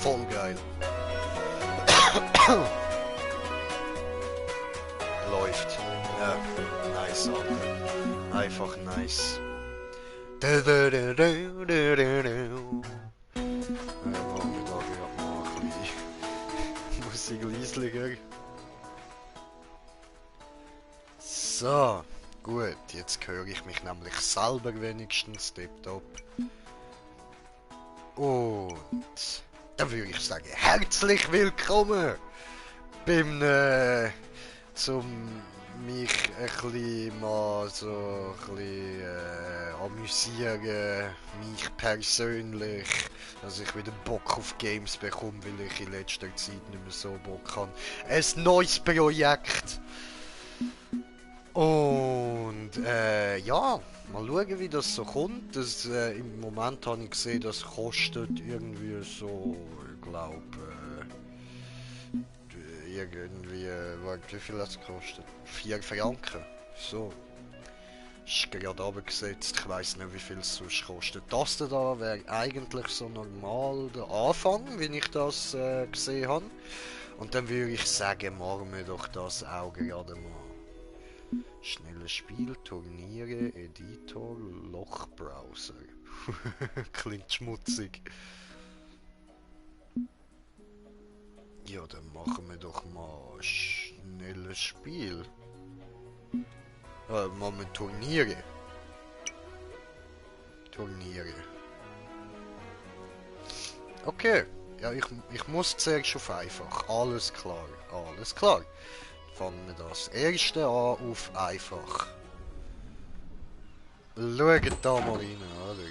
voll geil. Läuft. Ja, nice, Alter. Einfach nice. Machen wir da gerade mal ein bisschen Musik leislicher. So, gut, jetzt höre ich mich nämlich selber wenigstens tipptopp. Und dann würde ich sagen, herzlich willkommen beim zum mich ein bisschen mal so ein bisschen amüsieren, mich persönlich, dass ich wieder Bock auf Games bekomme, weil ich in letzter Zeit nicht mehr so Bock habe. Ein neues Projekt. Und ja, mal schauen, wie das so kommt. Das, im Moment habe ich gesehen, das kostet irgendwie so, ich glaube, irgendwie, wie viel hat es gekostet? 4 Franken. So. Ist gerade runtergesetzt. Ich weiss nicht, wie viel es sonst kostet. Das da wäre eigentlich so normal der Anfang, wie ich das gesehen habe. Und dann würde ich sagen, machen wir doch das auch gerade mal. Schnelles Spiel, Turniere, Editor, Lochbrowser. Klingt schmutzig. Ja, dann machen wir doch mal schnelles Spiel. Machen wir Turniere. Turniere. Okay. Ja, ich muss zuerst auf einfach. Alles klar. Alles klar. Fangen wir das erste an auf einfach. Schaut da mal rein, oder?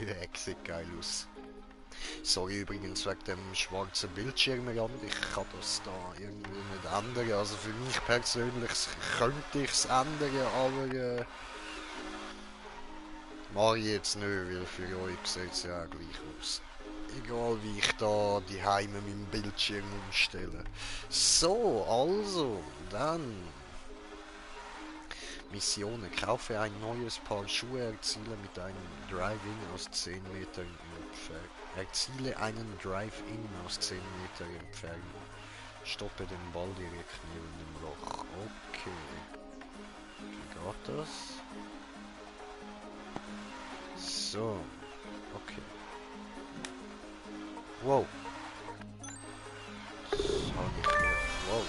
Ja, sieht geil aus. Sorry übrigens wegen dem schwarzen Bildschirmrand. Ich kann das da irgendwie nicht ändern. Also für mich persönlich könnte ich es ändern, aber mache ich jetzt nicht, weil für euch sieht es ja auch gleich aus. Egal wie ich da die Heime meinen Bildschirm umstelle. So, also, dann. Missionen. Kaufe ein neues Paar Schuhe, erziele mit einem Drive-In aus 10 Metern Entfernung. Erziele einen Drive-In aus 10 Meter Entfernung. Stoppe den Ball direkt neben dem Loch. Okay. Wie geht das? So. Okay. Wow. Das habe ich nicht. Wow.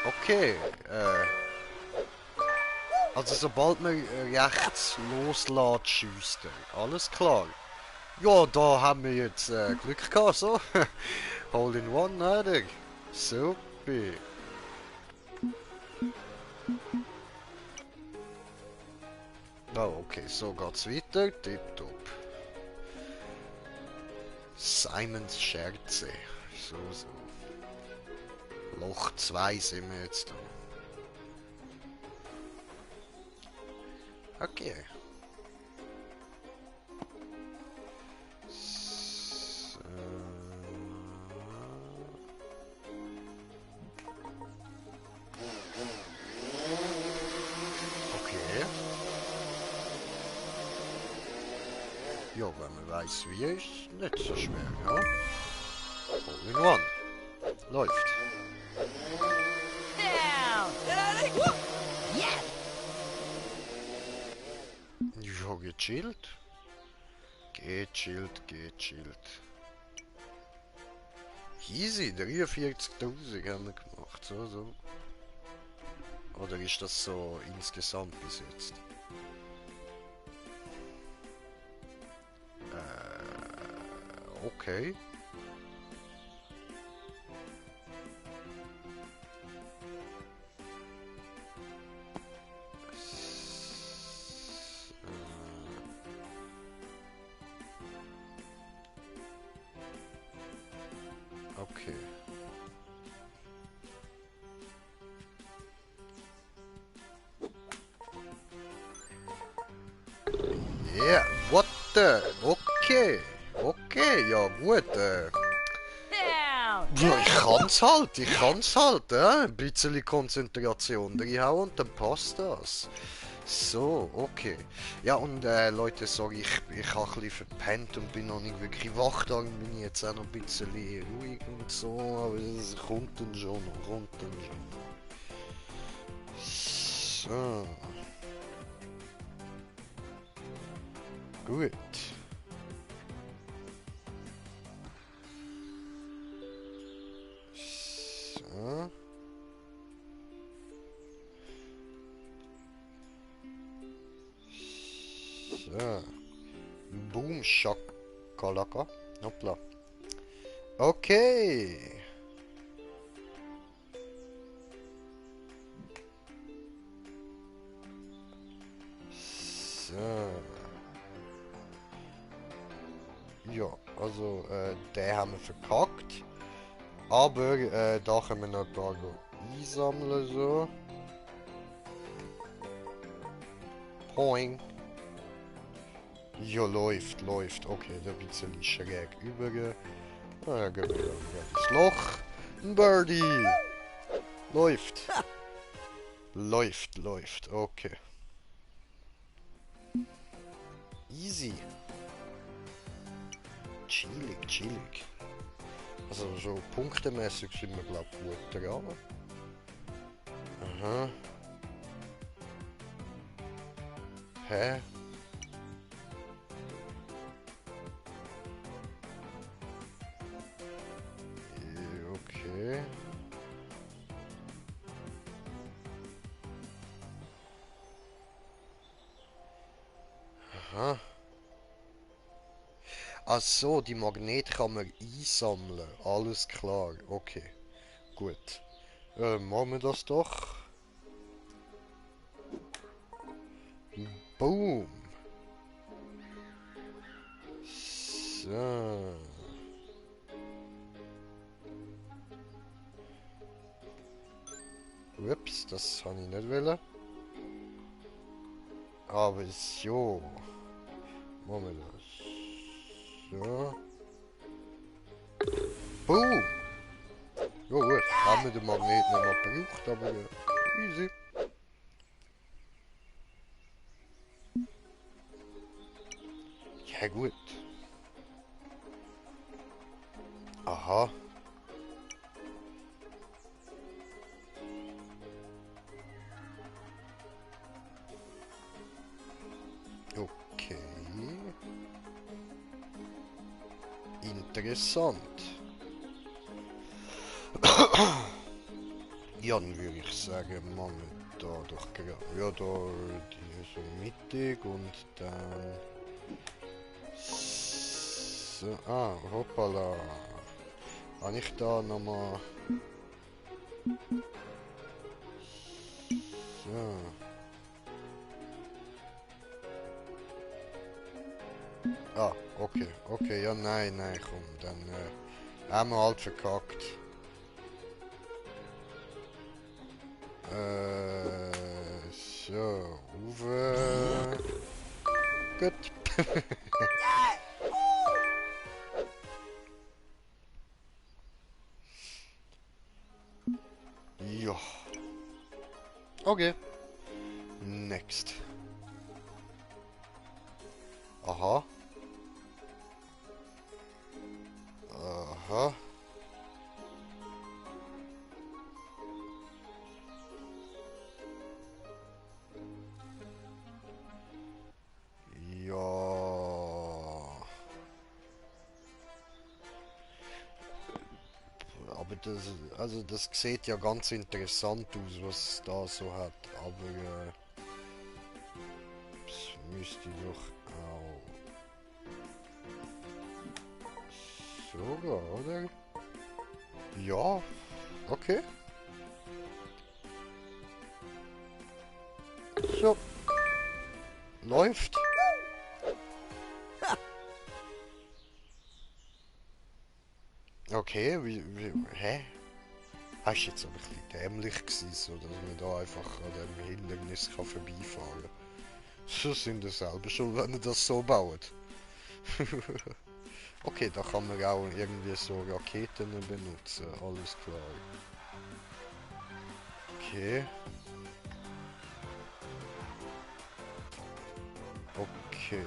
Okay. Also sobald man rechts loslässt, schiesst er. Alles klar. Ja, da haben wir jetzt Glück gehabt, so. Hole in One, oder? Super. Oh, okay, so geht's weiter. Tipptopp. Simons Scherze. So. Loch 2 sind wir jetzt da. Okay. So. Okay. Ja, wenn man weiß wie, ist nicht so schwer, ja? Hole in One. Läuft. Ja, gechillt. Gechillt. Easy, 43.000 haben wir gemacht, so. Oder ist das so insgesamt bis jetzt? Okay. Okay. Yeah, what the? Okay. Okay, ja gut. Ja, ich kann's halt, ein bisschen Konzentration reinhauen und dann passt das. So, okay. Ja, und Leute, sorry, ich habe ein bisschen verpennt und bin noch nicht wirklich wach. Darum bin ich jetzt auch noch ein bisschen ruhig und so, aber es kommt dann schon, kommt dann schon. So, gut. So. So. Boom Shakalaka. Hoppla. Okay. So. Ja, also den haben wir verkackt. Aber da können wir noch ein paar einsammeln so. Poing. Ja, läuft, läuft. Okay, da ein bisschen schräg über. Ah, gehen wir ins Loch. Ein Birdie. Läuft. Läuft, läuft. Okay. Easy. Chillig, chillig. Also so punktemäßig sind wir glaube ich gut dran. Aha. Hä? Okay. Aha. Ach so, die Magnete kann man einsammeln. Alles klar. Okay. Gut. Machen wir das doch. Boom. So. Ups, das habe ich nicht wollen. Aber so. Machen wir das. So. Boom. Ja gut, haben wir den Magnet nicht mehr gebraucht, aber easy. Ja gut. Aha. Okay. Interessant. Ja, dann würde ich sagen, machen wir da doch gerade. Ja, da die so mittig und dann. So, ah, hoppala. Habe ich da nochmal. So. Ah, okay, okay, ja, nein, nein, komm, dann haben wir halt verkackt. So, Uwe. Gut. Ja. Okay. Next. Aha. Aha. Ja. Aber das, also das sieht ja ganz interessant aus, was es da so hat. Aber das müsste doch auch sogar, oder? Ja. Okay. So. Läuft. Okay, hä? Hast du jetzt aber ein bisschen dämlich gewesen, so dass man da einfach an dem Hindernis kann vorbeifahren kann. So sind ihr selber schon, wenn ihr das so baut. Okay, da kann man auch irgendwie so Raketen benutzen, alles klar. Okay. Okay.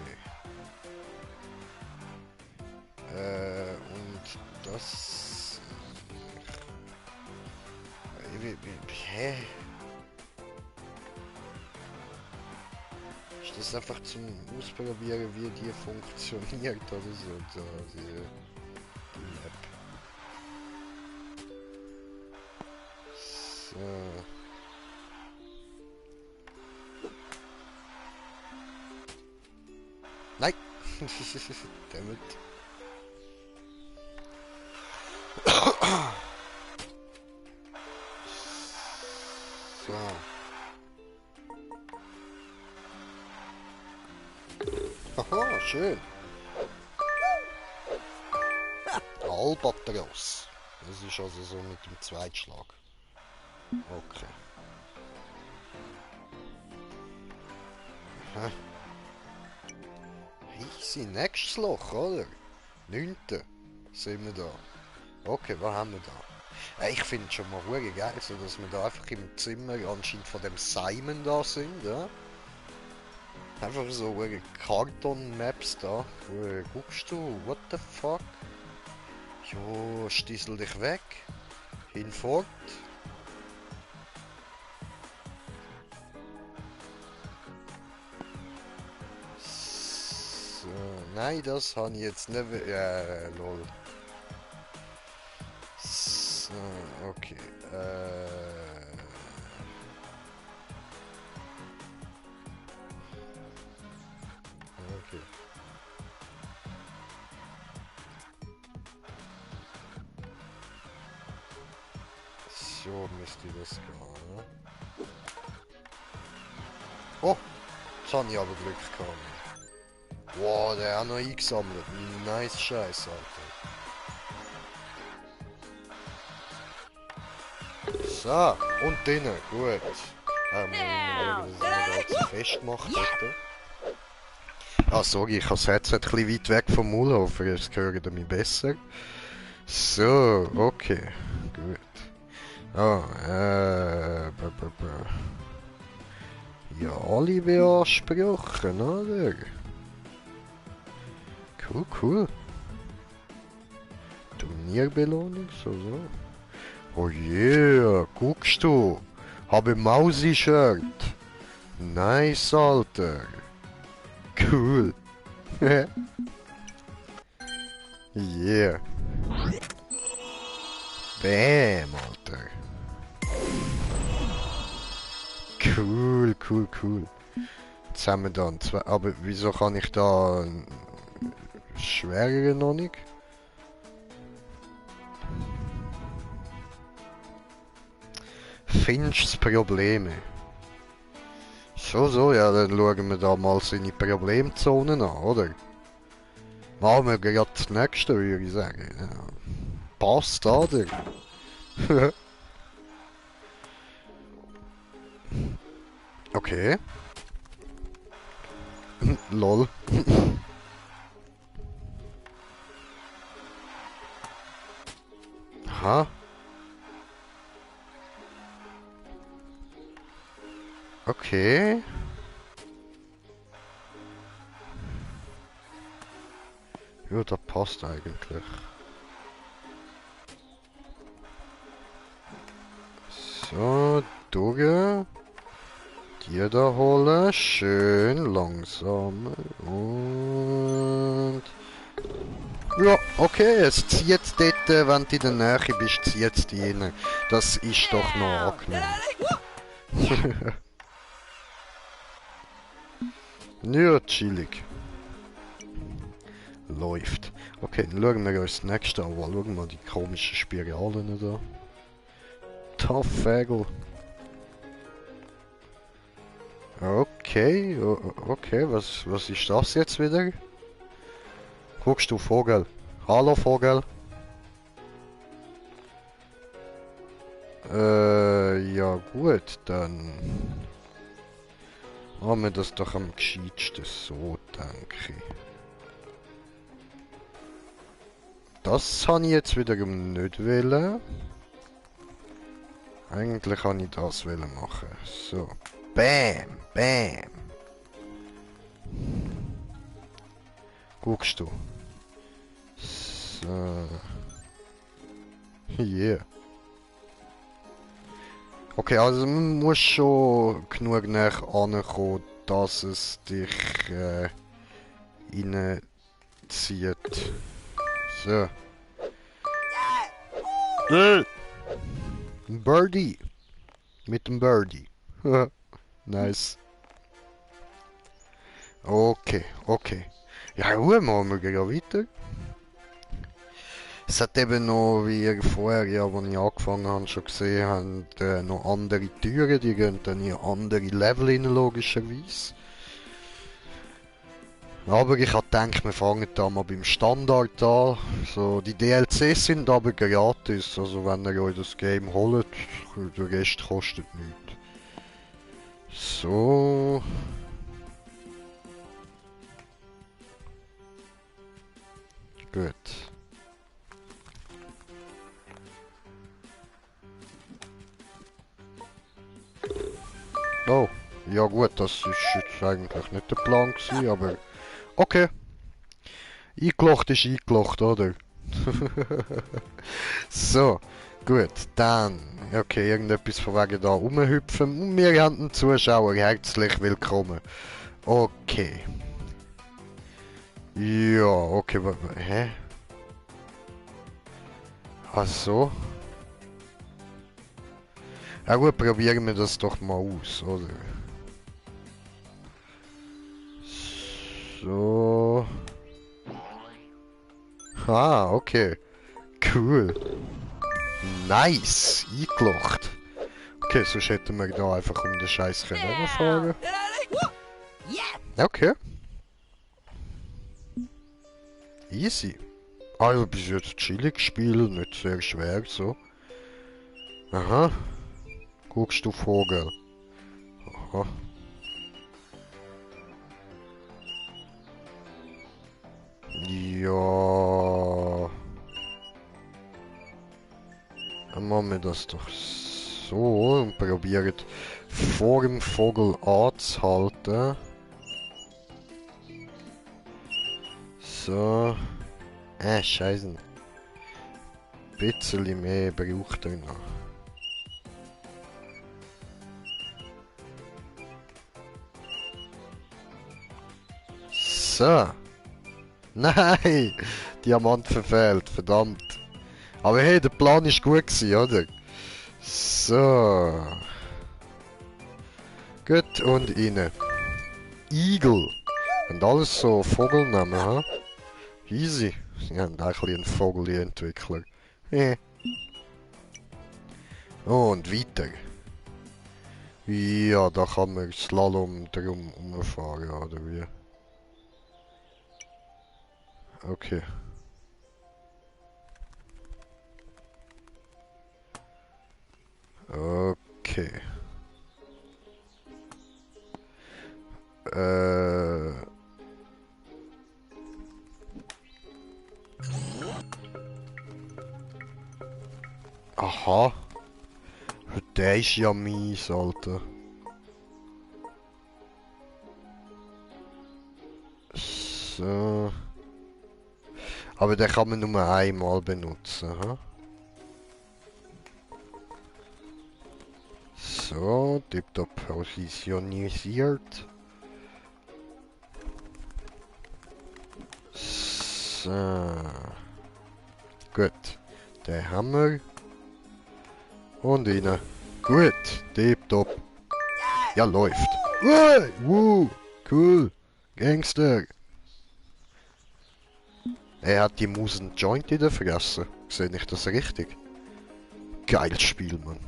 Und das... Hä? Ist das einfach zum Ausprobieren, wie die funktioniert oder so? Da, die Map. So. Nein! Damit. So. Haha, schön. Albatros. Das ist also so mit dem Zweitschlag. Okay. Hä? Easy, nächstes Loch, oder? 9. sind wir da. Okay, was haben wir da? Ich finde es schon mal ruhig geil, so dass wir da einfach im Zimmer anscheinend von dem Simon da sind, ja? Einfach so ruhige Karton-Maps da. Guckst du? What the fuck? Jo, stiesel dich weg. Hinfort. So, nein, das habe ich jetzt nicht... lol. So, okay. Okay. So müsste das gehen, ne? Oh! Jetzt habe ich aber Glück gehabt. Wow, der hat noch eingesammelt. Nice Scheiß, Alter. So, und drinnen, gut. Muss ich mal schauen, dass ich nicht allzu festgemacht hätte. Ah, sorry, ich habe das Headset ein bisschen weit weg vom Maulhofer, jetzt hören wir mich besser. So, okay, gut. Ah, ja, alle beanspruchen, oder? Cool, cool. Turnierbelohnung, so. Oh yeah, guckst du? Habe Mausi-Shirt. Nice, Alter. Cool. Yeah. Bam, Alter. Cool, cool, cool. Jetzt haben wir dann zwei. Aber wieso kann ich da schwerere noch nicht? Findest du Probleme? So, ja, dann schauen wir da mal seine Problemzonen an, oder? Machen wir gerade das nächste, würde ich sagen. Ja. Passt, oder? Okay. Lol. Aha. Okay. Ja, das passt eigentlich. So, Dugge. Die da holen. Schön langsam. Und... Ja, okay, es zieht dort, wenn du in der Nähe bist, zieht es dich rein. Das ist doch noch angenehm. Ja, chillig. Läuft. Okay, dann schauen wir uns das nächste an. Schauen wir mal die komischen Spiralen da. Tough-Fägel. Okay, okay, was ist das jetzt wieder? Guckst du, Vogel? Hallo, Vogel? Ja gut, dann... Machen wir das doch am gescheitsten so, denke ich. Das habe ich jetzt wiederum nicht wollen. Eigentlich kann ich das machen. So. Bam, bam. Guckst du. So. Yeah. Okay, also man muss schon genug näher ankommen, dass es dich reinzieht. So. Ein Birdie. Mit dem Birdie. Nice. Okay, okay. Ja, gut, machen wir gleich weiter. Es hat eben noch, wie ihr vorher, ja, als ich angefangen habe, schon gesehen habt, noch andere Türen, die gehen dann in andere Level rein, logischerweise. Aber ich habe gedacht, wir fangen da mal beim Standard an. So, die DLCs sind aber gratis, also wenn ihr euch das Game holt, der Rest kostet nichts. So. Gut. Oh, ja gut, das ist jetzt eigentlich nicht der Plan gewesen, aber okay. Eingelocht ist eingelocht, oder? So, gut, dann, okay, irgendetwas von wegen da rumhüpfen. Und wir haben den Zuschauer herzlich willkommen. Okay. Ja, okay, hä? Ach so. Ja gut, probieren wir das doch mal aus, oder? So. Ah, okay. Cool. Nice. Eingelocht. Okay, sonst hätten wir da einfach um den Scheiß fahren. Okay. Easy. Also bis jetzt chillig Spiel, nicht sehr schwer so. Aha. Guckst du Vogel? Aha. Ja. Dann machen wir das doch so und probieren vor dem Vogel anzuhalten. So. Scheiße. Ein bisschen mehr braucht er noch. So. Nein! Diamant verfehlt, verdammt. Aber hey, der Plan ist gut gewesen, oder? So. Gut, und rein. Igel. Und alles so Vogelnamen, ha? Easy. Sie haben eigentlich einen Vogel, die Entwickler. Und weiter. Ja, da kann man Slalom drum umfahren, oder wie? Okay. Okay. Aha. Der ist ja mies, Alter. So. Aber den kann man nur einmal benutzen, ha? So, tipptopp positionisiert. So. Gut. Den haben wir. Und rein. Gut. Tipptopp. Ja, läuft. Cool. Gangster. Er hat die Maus einen Joint in der Fresse. Sehe ich das richtig? Geiles Spiel, Mann.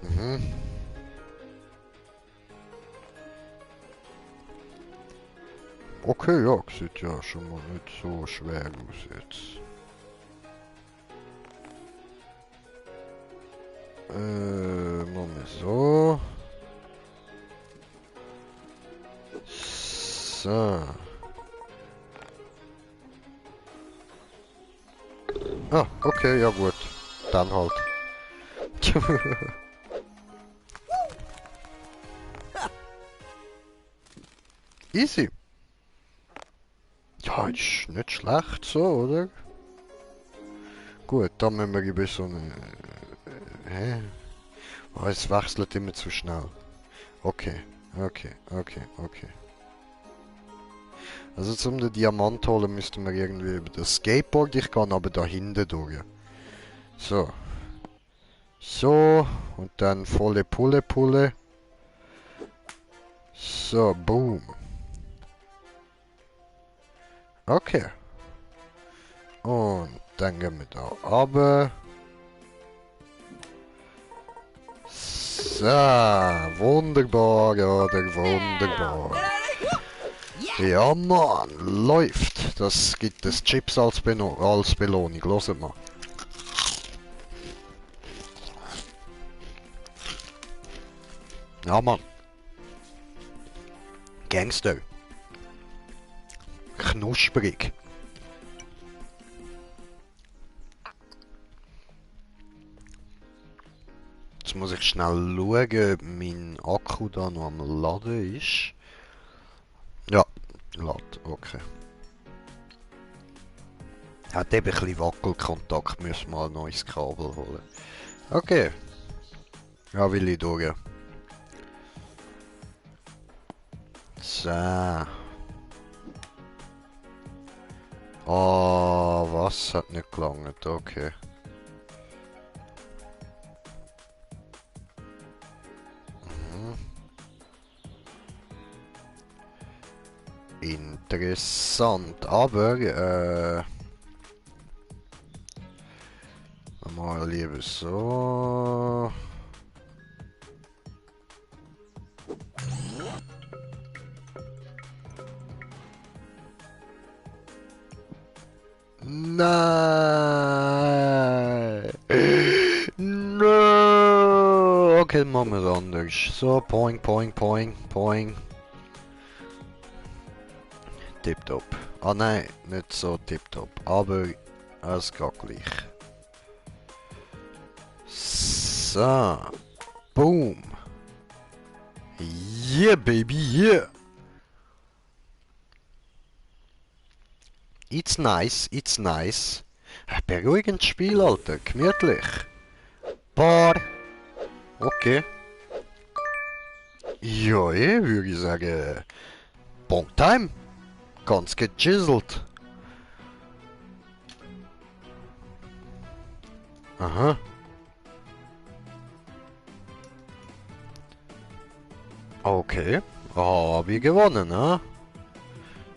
Mhm. Okay, ja, sieht ja schon mal nicht so schwer aus jetzt. Machen wir so. So. Ah, okay, ja gut. Dann halt. Easy. Ja, ist nicht schlecht so, oder? Gut, dann müssen wir über so eine... Hä? Oh, es wechselt immer zu schnell. Okay, okay. Also zum den Diamant holen müssten wir irgendwie über das Skateboard. Ich kann aber da hinten durch. So. So. Und dann volle Pulle. So, boom. Okay. Und dann gehen wir da runter. So, wunderbar, oder? Wunderbar. Ja, Mann, läuft. Das gibt es Chips als Belohnung. Hört mal. Ja, Mann. Gangster. Knusprig. Jetzt muss ich schnell schauen, ob mein Akku da noch am Laden ist. Ja, lädt, okay. Hat eben ein bisschen Wackelkontakt, müssen wir ein neues Kabel holen. Okay. Ja, will ich durch. So. Ah, was hat nicht gelangt, okay. Interessant, aber mal lieber so. Nein! No! Okay, machen wir es anders. So, poing. Tipptopp. Ah nein, nicht so tipptopp, aber es geht gleich. So. Boom. Yeah, baby, yeah. It's nice. Beruhigendes Spiel, Alter. Gemütlich. Bar. Okay. Ja, würde ich sagen. Bonk Time. Ganz gechiselt. Aha. Okay. Habe ich gewonnen, ne?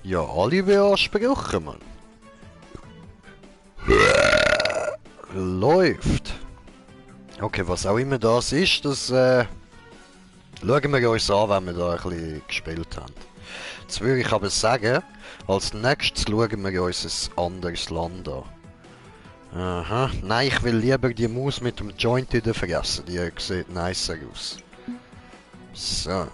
Ja, alle beanspruchen, Mann. Läuft. Okay, was auch immer das ist, das schauen wir uns an, wenn wir da ein bisschen gespielt haben. Jetzt würde ich aber sagen, als nächstes schauen wir uns ein anderes Land an. Aha, nein, ich will lieber die Maus mit dem Joint in der Fresse, die sieht nicer aus. So.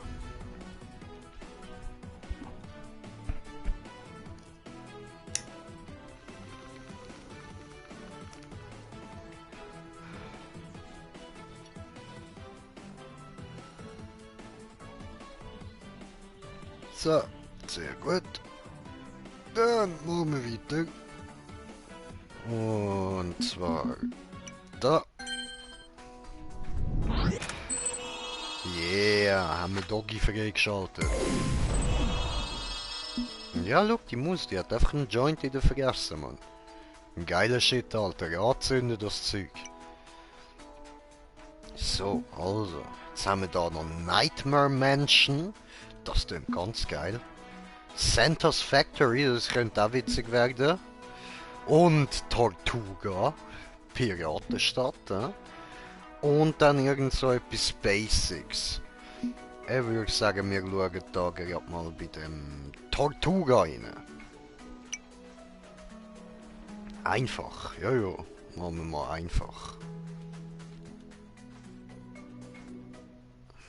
So, sehr gut. Dann machen wir weiter. Und zwar da. Yeah, haben wir Doggy freigeschaltet. Ja, schau, die Maus, die hat einfach einen Joint in der Fresse, Mann. Ein geiler Shit, Alter. Anzünden das Zeug. So, also. Jetzt haben wir da noch Nightmare Mansion. Das klingt ganz geil. Santa's Factory, das könnte auch witzig werden. Und Tortuga. Piratenstadt. Und dann irgend so etwas Basics. Ich würde sagen, wir schauen da gerade mal bei dem Tortuga rein. Einfach, ja. Machen wir mal einfach.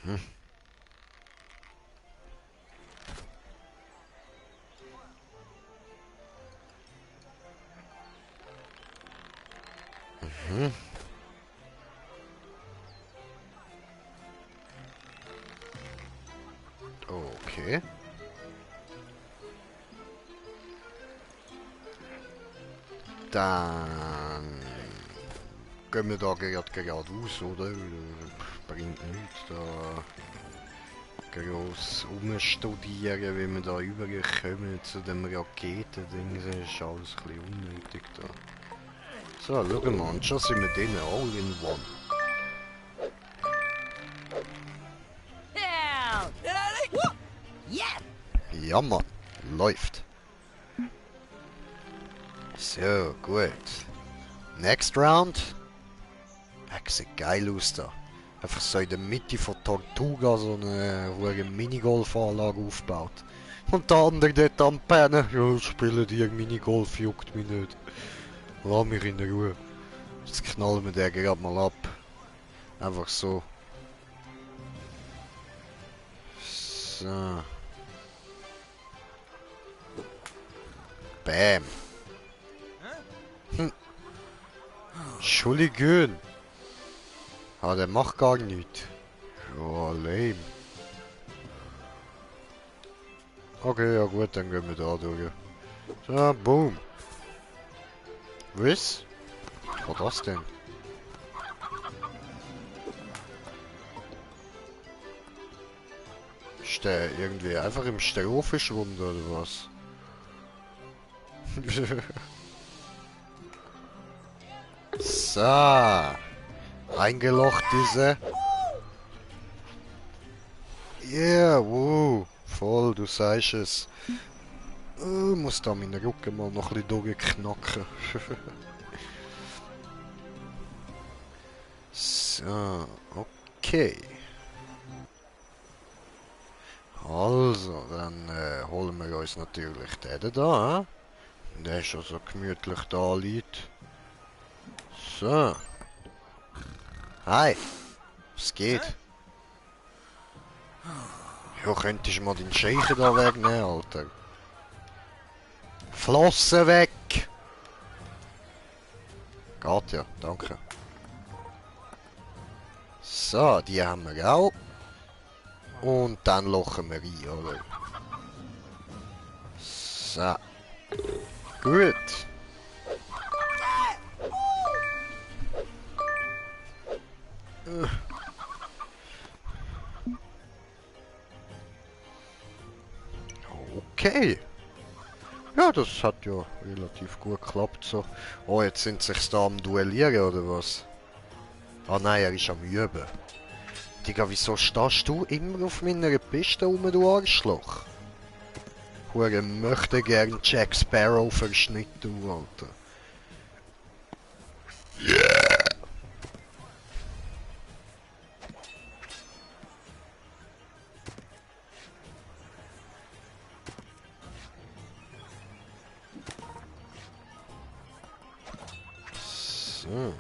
Hm. Mhm. Okay. Dann gehen wir da geradeaus, oder? Bringt nichts da gross umstudieren, wie wir da überkommen zu dem Raketending. Das ist alles ein bisschen unnötig da. So, schau mal, und schon sind wir drin, all in one. Ja, Mann, läuft. So, gut. Next round. Sieht geil aus da. Einfach so in der Mitte von Tortuga so eine hohe Minigolfanlage aufgebaut. Und der andere dort am Pennen. Ja, spielen die Minigolf, juckt mich nicht. Lass mich in Ruhe. Jetzt knallen wir den gerade mal ab. Einfach so. So. Bam. Hm. Entschuldigung. Ah, der macht gar nichts. Ja, lame. Okay, ja gut, dann gehen wir da durch. So, boom. Was? Was war das denn? Ist der irgendwie einfach im Stroh verschwunden oder was? So. Eingelocht diese. Yeah, wow. Voll, du sagst es. Muss da meinen Rücken mal noch ein bisschen durchknacken. So, okay. Also, dann holen wir uns natürlich den da. Der ist also gemütlich da liegt. So. Hi. Was geht? Ja, könntest du mal den Scheichen da wegnehmen, Alter. Flossen weg! Geht ja, danke. So, die haben wir auch. Und dann lochen wir rein, oder? So. Gut. Okay. Ja, das hat ja relativ gut geklappt so. Oh, jetzt sind sie sich da am Duellieren, oder was? Ah nein, er ist am Üben. Digga, wieso stehst du immer auf meiner Piste rum, du Arschloch? Hure möchte gern Jack Sparrow Verschnitt, du Alter. Yeah! So. Ja,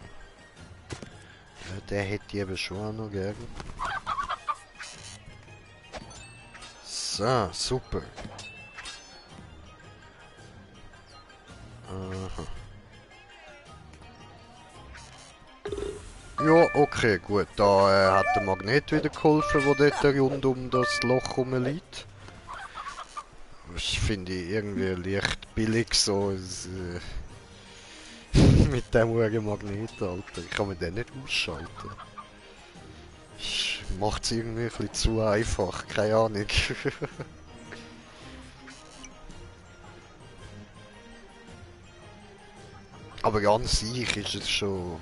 der hätte ich eben schon auch noch gern. So, super. Aha. Ja, okay, gut. Da hat der Magnet wieder geholfen, der dort rund um das Loch herum liegt. Das finde ich irgendwie leicht billig so. Mit dem Magnet, Alter. Ich kann mir den nicht ausschalten. Macht es irgendwie ein bisschen zu einfach, keine Ahnung. Aber an sich ist es schon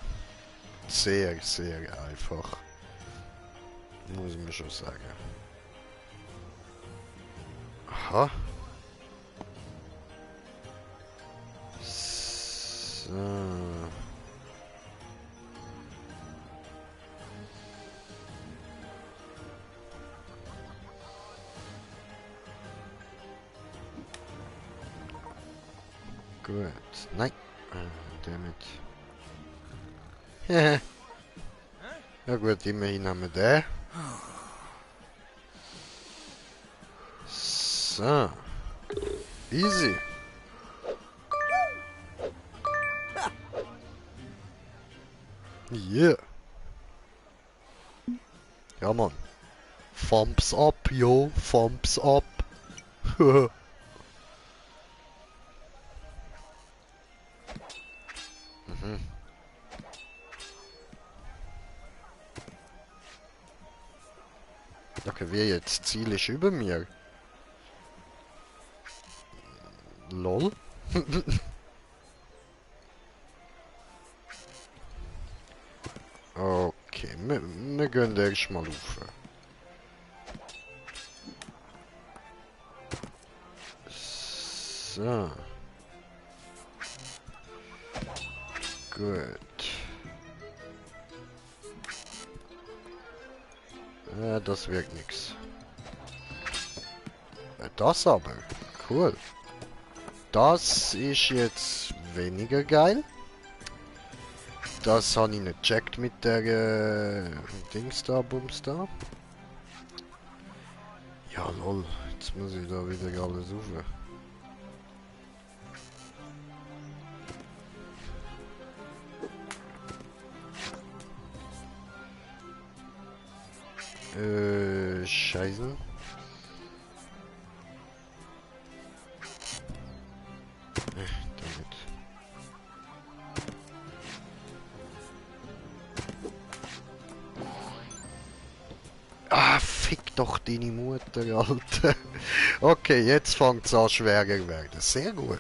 sehr, sehr einfach. Muss man schon sagen. Aha. So. Gut. Nein. Damit. Ja gut, immerhin haben wir den. So. Easy. Yeah. Ja, Mann. Thumbs up, yo. Thumbs up. Mhm. Okay, wie jetzt? Ziel ist über mir. Lol. Okay, wir gehen erst mal rauf. So. Gut. Das wird nix. Das aber. Cool. Das ist jetzt weniger geil. Das habe ich nicht gecheckt mit der Dings da, Bums da. Ja lol, jetzt muss ich da wieder alles suchen. Scheiße. Damit. Ah, fick doch deine Mutter, Alter. Okay, jetzt fängt es an schwerer werden. Sehr gut.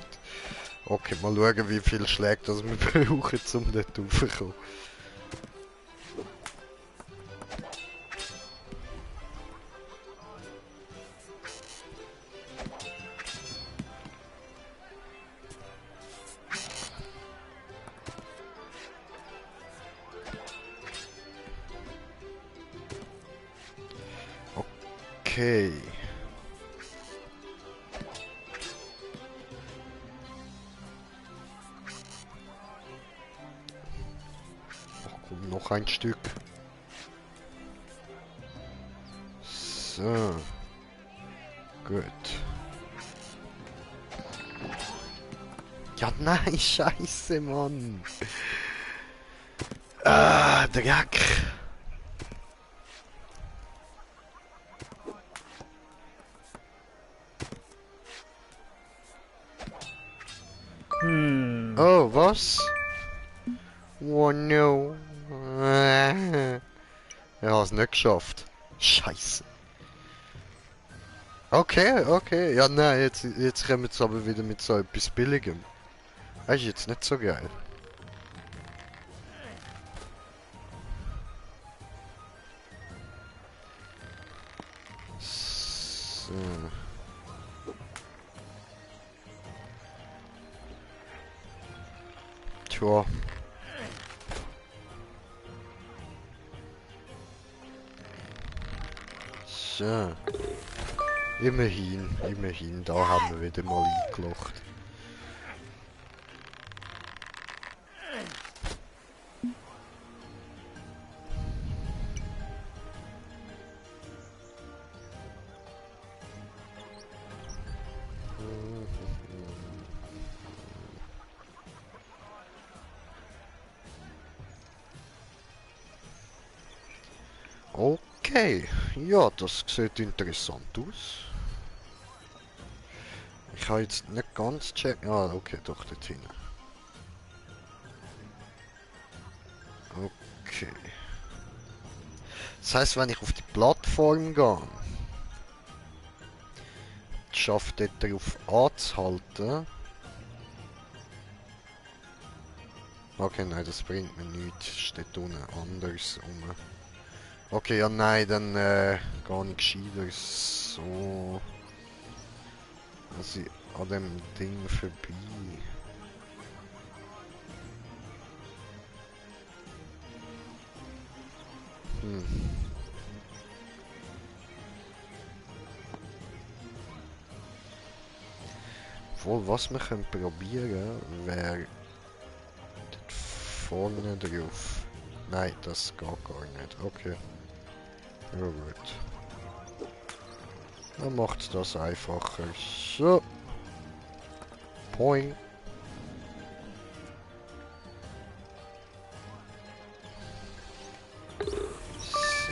Okay, mal schauen, wie viel Schläge das wir brauchen, um dort raufzukommen. Okay. Ach komm, noch ein Stück. So. Gut. Ja, nein, scheiße, Mann. Ah, Dreck. Oh, was? Oh no. Er hat es nicht geschafft. Scheiße. Okay, okay. Ja, nein, jetzt kommen wir aber wieder mit so etwas Billigem. Das ist jetzt nicht so geil. So. Tja. So. Immerhin, da haben wir wieder mal eingelocht. Okay, ja, das sieht interessant aus. Ich kann jetzt nicht ganz checken. Ah, okay, doch, dort hinten. Okay. Das heißt, wenn ich auf die Plattform gehe, schafft dort darauf anzuhalten. Okay, nein, das bringt mir nichts. Steht unten anders rum. Okay, ja, nein, dann gar nicht gescheiter so. Also an dem Ding vorbei. Obwohl, was wir können probieren, wäre dort vorne drauf. Nein, das geht gar nicht. Okay. Ja gut. Dann macht das einfacher. So. Poing.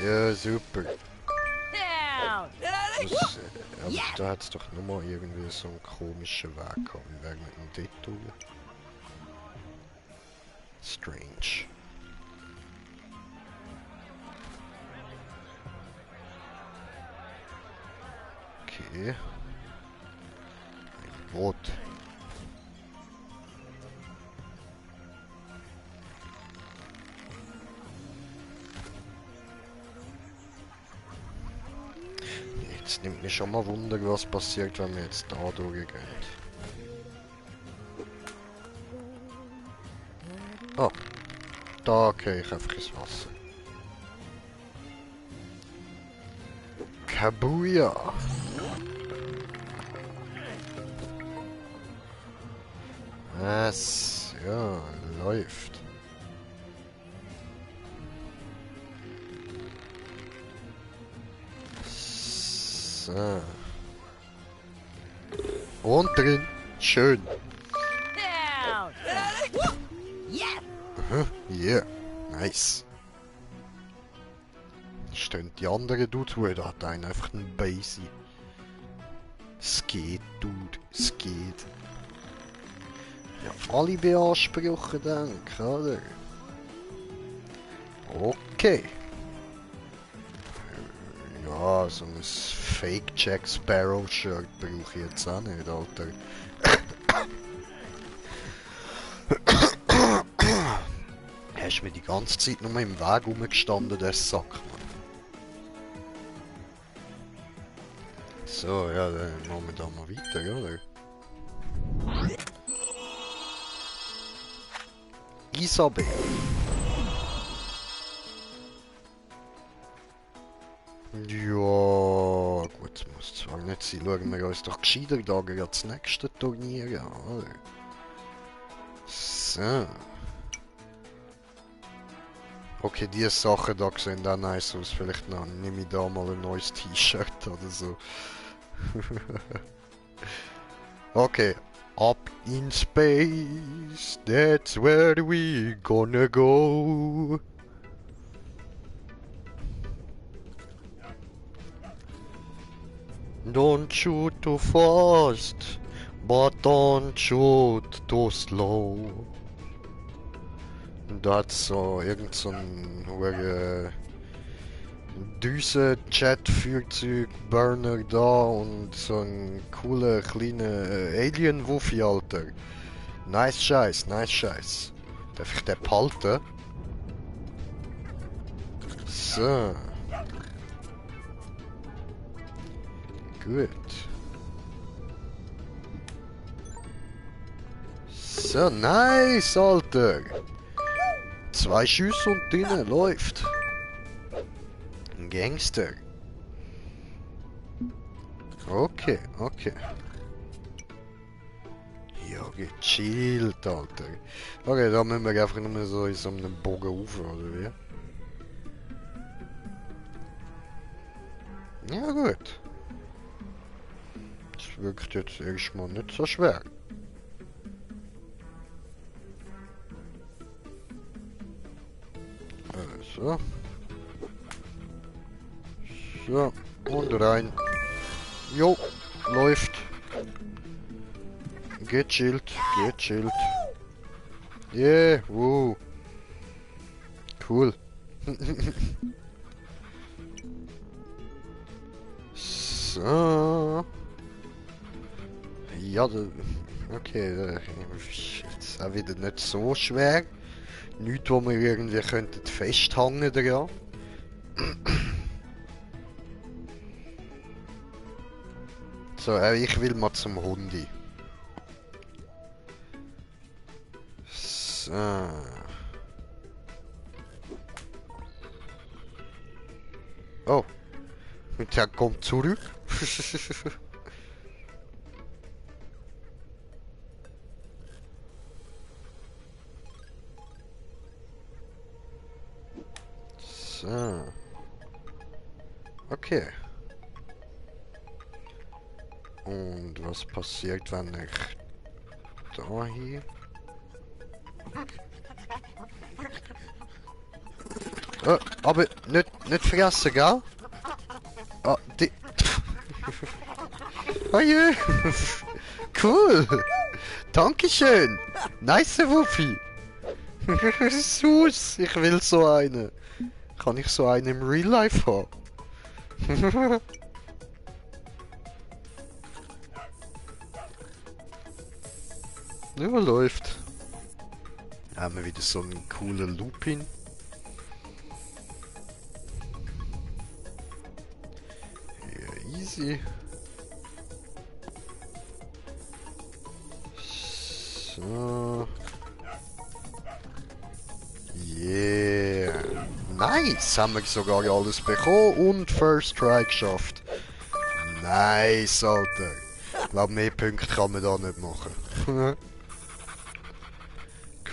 Ja, super. Das, aber da hat es doch nochmal irgendwie so einen komischen Weg gehabt. Wie wäre mit dem dort durch? Strange. Okay. Ein Boot. Jetzt nimmt mich schon mal Wunder, was passiert, wenn wir jetzt da durchgehen. Oh, da gehe ich einfach ins Wasser. Kabuya! Was? Ja, läuft. So. Und drin. Schön. Yeah. Nice. Stehen die anderen Dudes, wo da hat einer einfach einen Base. Es geht, Dude. Es geht. Ja, alle beanspruchen, denke ich, oder? Okay. Ja, so ein Fake Jack Sparrow Shirt brauche ich jetzt auch nicht, Alter. Hast mir die ganze Zeit nur im Weg rumgestanden, der Sack, Mann. So, ja, dann machen wir da mal weiter, oder? Isabel. Ja, gut, muss zwar nicht sein. Schauen wir uns doch gescheiter da gerade das nächste Turnier an, oder? So. Okay, diese Sachen da sehen auch nice aus. Vielleicht nehme ich da mal ein neues T-Shirt oder so. Okay. Up in space, that's where we gonna go. Don't shoot too fast, but don't shoot too slow. Und da hat so irgend so ein Düsen-Jet-Führzeug-Burner da und so ein cooler kleiner Alien-Wuffi, Alter. Nice Scheiß, nice Scheiß. Darf ich den behalten? So. Gut. So, nice, Alter. 2 Schüsse und drinnen läuft. Ein Gangster. Okay, okay. Ja, gechillt, Alter. Okay, da müssen wir einfach nur so in so einem Bogen rauf, oder wie? Ja, gut. Das wirkt jetzt erstmal nicht so schwer. So. So, und rein. Jo, läuft. Gechillt, gechillt. Yeah, wow. Cool. So. Ja, okay, das ist auch wieder nicht so schwer. Nichts, wo wir irgendwie könnten festhängen dran. So, ich will mal zum Hundi. So. Oh. Und der kommt zurück. So. Okay. Und was passiert, wenn ich da hier... Oh, aber nicht vergessen, gell? Ah, die... Oh je! Cool! Dankeschön! Nice Wuffi! Sus, ich will so einen. Kann ich so einen im Real Life haben? Ja, läuft. Haben wir wieder so einen coolen Lupin. Ja, easy. So. Yeah. Nice, haben wir sogar alles bekommen und First Try geschafft. Nice, Alter. Ich glaube, mehr Punkte kann man da nicht machen.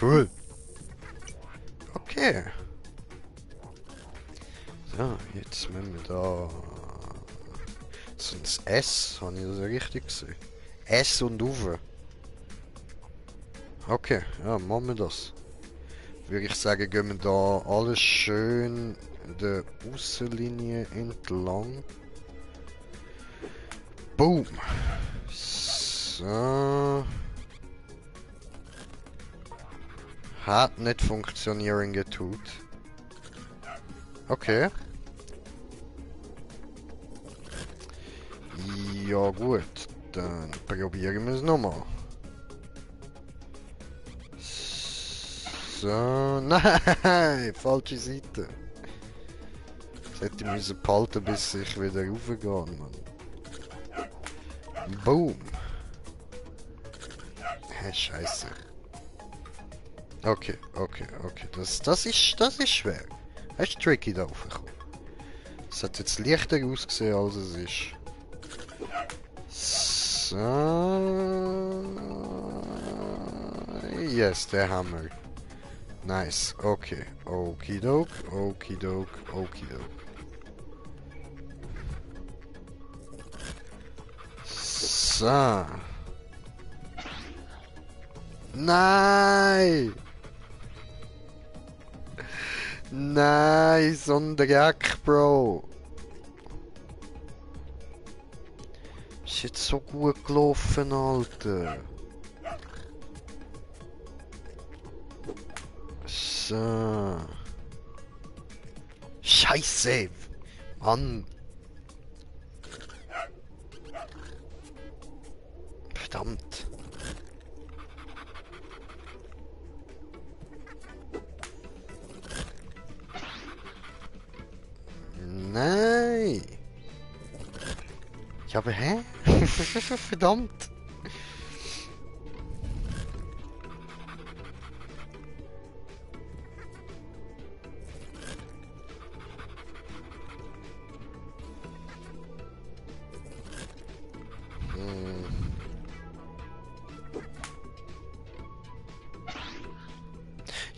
Cool. Okay. So, jetzt müssen wir da... So ein S, habe ich das richtig gesehen? S und Uwe. Okay, ja, machen wir das. Würde ich sagen, gehen wir da alles schön der Aussenlinie entlang. Boom. So. Hat nicht funktionieren getut. Okay. Ja gut, dann probieren wir es nochmal. So, nein, falsche Seite. Das hätte ich müssen behalten, bis ich wieder raufgehe, Mann. Boom. Hä, scheiße. Okay. Das ist schwer. Das ist tricky da raufgekommen. Es hat jetzt leichter ausgesehen, als es ist. So. Yes, der Hammer. Nice, okay. Okidok. So. Nein! Nein, so ein Dreck, Bro. Ist jetzt so gut gelaufen, Alter. So. Scheiße! Mann! Verdammt! Nein! Ja, aber hä? Verdammt!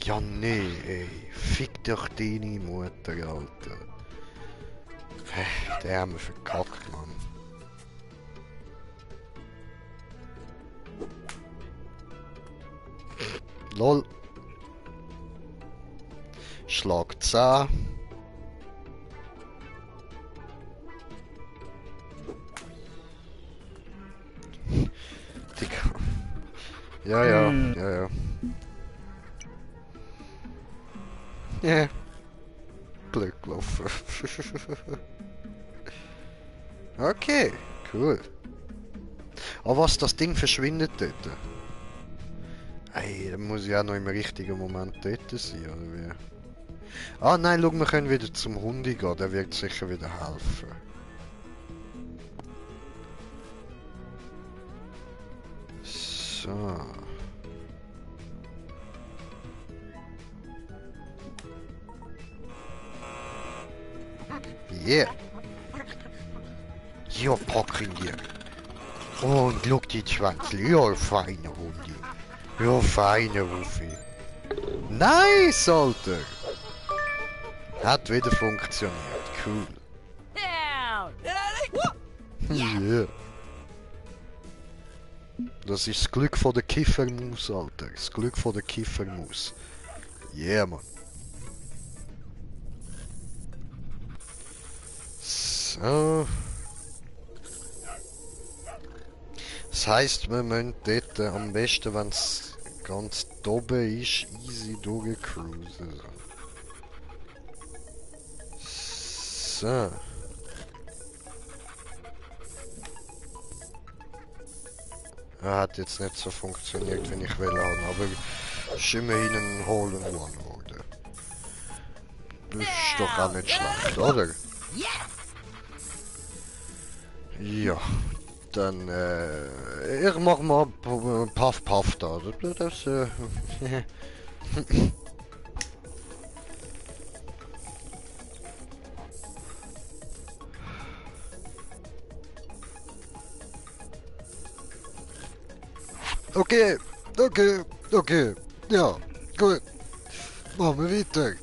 Ja, nee, ey. Fick doch deine Mutter, Alter. Der haben wir verkackt, Mann. Lol. Schlag 10. Digga. Ja. Ja. Blöd gelaufen. Okay, cool. Aber was, das Ding verschwindet dort? Ey, dann muss ich auch noch im richtigen Moment dort sein, oder wie? Ah nein, schau, wir können wieder zum Hundi gehen, der wird sicher wieder helfen. So. Yeah. Ja, packen dir. Und schau die Schwänzli. Ja, feiner Hundi. Ja, feiner Wuffi. Nice, Alter. Hat wieder funktioniert. Cool. Yeah. Das ist das Glück von der Kiffermaus, Alter. Das Glück von der Kiffermaus. Yeah, Mann. So. Das heisst, wir müssen dort am besten, wenn es Ganz oben ist easy durchgecruisen. So. Hat jetzt nicht so funktioniert, wie ich will haben, aber ist immerhin ein Hole in One geworden. Das ist doch auch nicht schlecht, oder? Ja, dann ich mach mal Puff Puff da. Das okay, okay. Ja, gut. Machen wir weiter.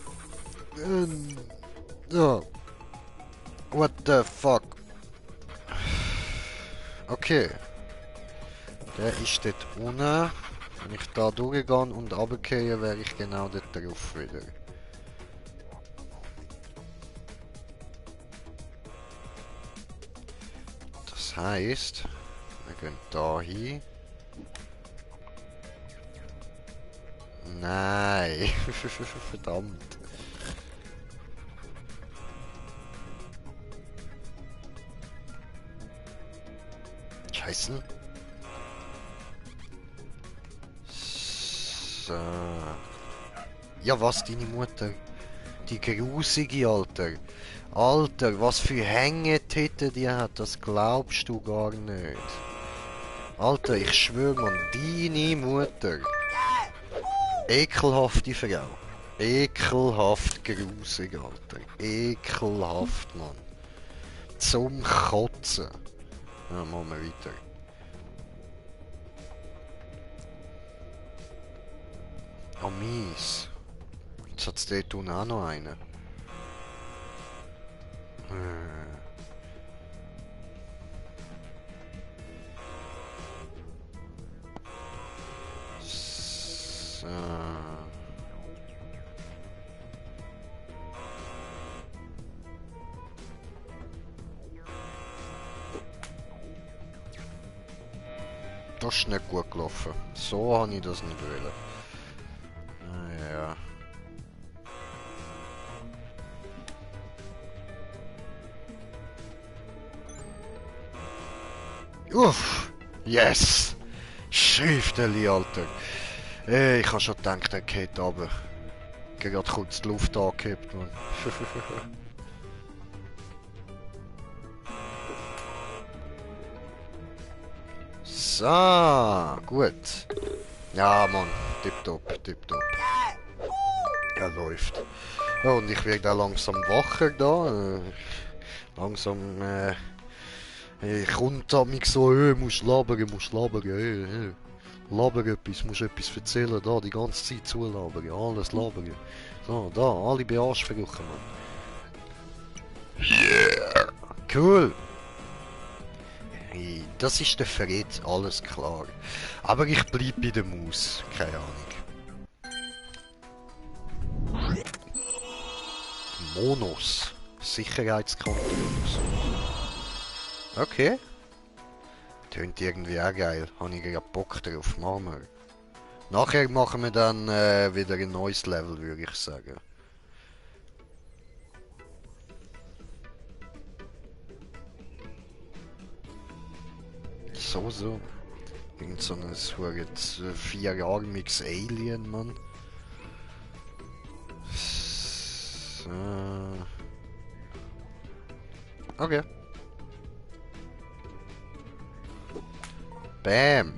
Ja. What the fuck? Okay. Der ist dort unten. Wenn ich da durchgehe und runtergehe, wäre ich genau dort drauf wieder. Das heisst, wir gehen da hin. Nein. Verdammt. Scheiße. So. Ja, was, deine Mutter? Die grusige, Alter. Alter, was für Hängetäter die hat, das glaubst du gar nicht. Alter, ich schwöre, man, deine Mutter. Ekelhafte Frau. Ekelhaft grusig, Alter. Ekelhaft, Mann. Zum Kotzen. Ja, machen wir weiter. Oh, mies. Jetzt hat es dort unten auch noch einen. So. Das ist nicht gut gelaufen. So habe ich das nicht wollen. Ja. Uff! Yes! Schrifteli, Alter! Ich habe schon gedacht, er geht runter. Gerade kurz die Luft angehebt, Mann. So, gut. Ja, Mann, tipptopp, tipptopp. Ja, läuft. Ja, und ich werde auch langsam wacher da. Langsam, kommt an mich so, musst labern, Labern etwas, musst etwas erzählen, da, die ganze Zeit zulabern, alles labern. So, da, alle beanspruchen, Mann. Yeah! Cool! Hey, das ist der Fred, alles klar. Aber ich bleib bei der Maus, keine Ahnung. Monos. Sicherheitskontrolle. Okay. Tönt irgendwie auch geil. Habe ich gerade Bock drauf. Machen wir. Nachher machen wir dann wieder ein neues Level, würde ich sagen. So. Irgend so ein 4-armiges Alien, Mann. So. Okay. Bam.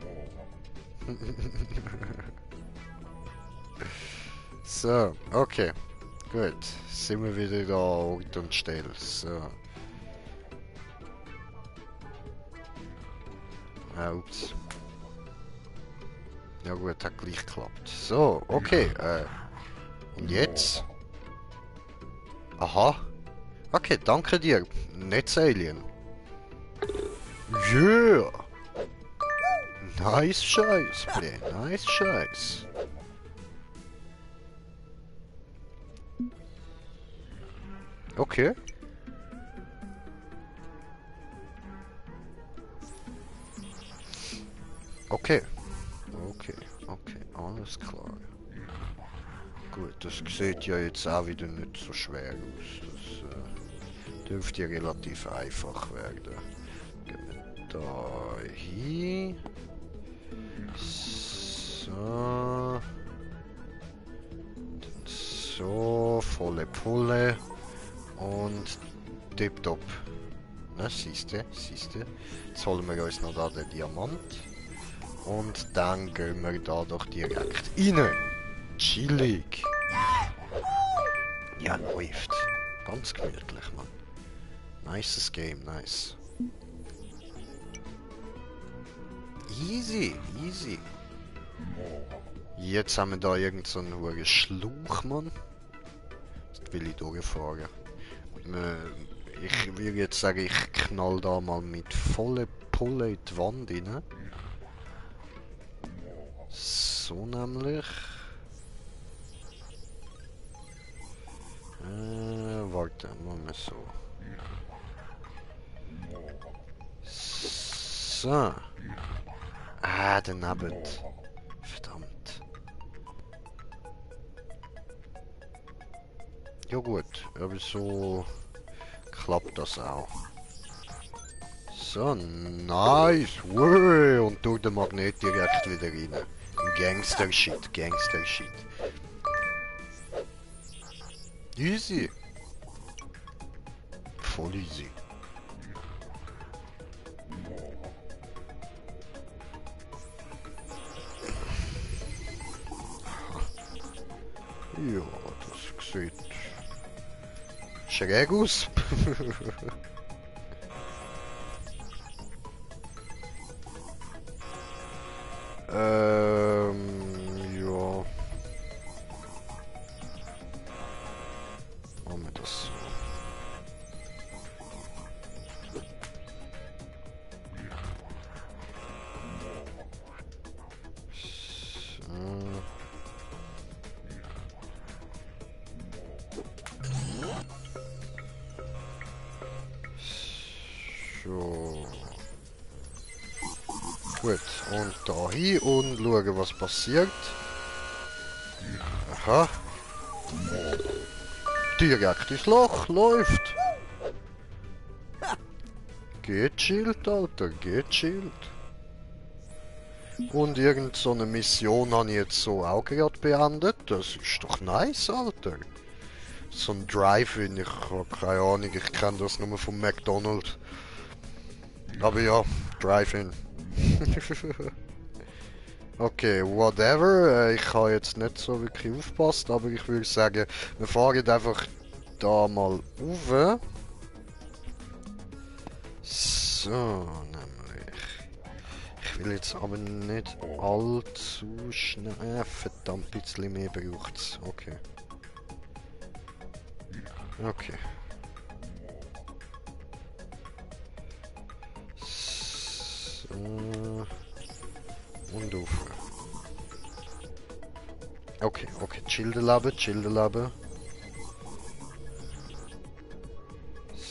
So, okay. Gut. Sind wir wieder da Ort und Stelle. So. Ups. Ja gut, hat gleich geklappt. So, okay. Und jetzt? Aha. Okay, danke dir. Netz-Alien. Yeah. Nice Scheiß, Play. Nice Scheiß. Okay. Okay. Okay, alles Alles klar. Gut, das sieht ja jetzt auch wieder nicht so schwer aus. Das dürfte ja relativ einfach werden. Gehen wir da hin. So. So, volle Pulle. Und tipptopp. Na, siehste. Jetzt holen wir uns noch da den Diamant. Und dann gehen wir da doch direkt rein. Chillig. Ja, läuft. Ganz gemütlich, Mann. Nices Game, nice. Easy. Jetzt haben wir da irgend so einen hohen Schlauch, Mann. Jetzt will ich durchfahren. Ich würde jetzt sagen, ich knall da mal mit voller Pulle in die Wand rein. So nämlich. Warte, machen wir so. So. Ah, daneben. Verdammt. Ja gut, aber so klappt das auch. So, nice. Wow. Und durch den Magnet direkt wieder rein. Gangster-Shit. Easy. Voll easy. Ja, das sieht schräg aus. Ja. Machen wir das so. So. Gut, und da hin und schauen, was passiert. Aha. Direkt ins Loch, läuft. Gechillt, Alter, gechillt. Und irgend so eine Mission habe ich jetzt so auch gerade beendet. Das ist doch nice, Alter. So ein Drive-In, ich habe keine Ahnung, ich kenne das nur vom McDonald's. Aber ja, Drive-In. Okay, whatever. Ich habe jetzt nicht so wirklich aufgepasst, aber ich würde sagen, wir fahren einfach da mal rauf. So, nämlich. Ich will jetzt aber nicht allzu schnell. Verdammt, ein bisschen mehr braucht's. Okay. Okay. So. Und auf. Okay, chillen.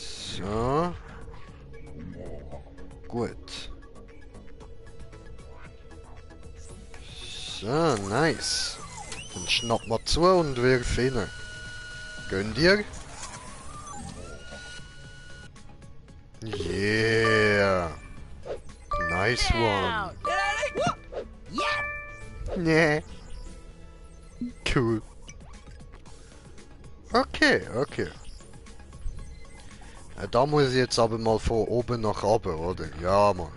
So. Gut. So, nice. Dann schnapp mal zu und wirf hin. Gönn dir. Yeah. Nice one. Nee. Cool. Okay. Da muss ich jetzt aber mal von oben nach oben, oder? Ja, Mann.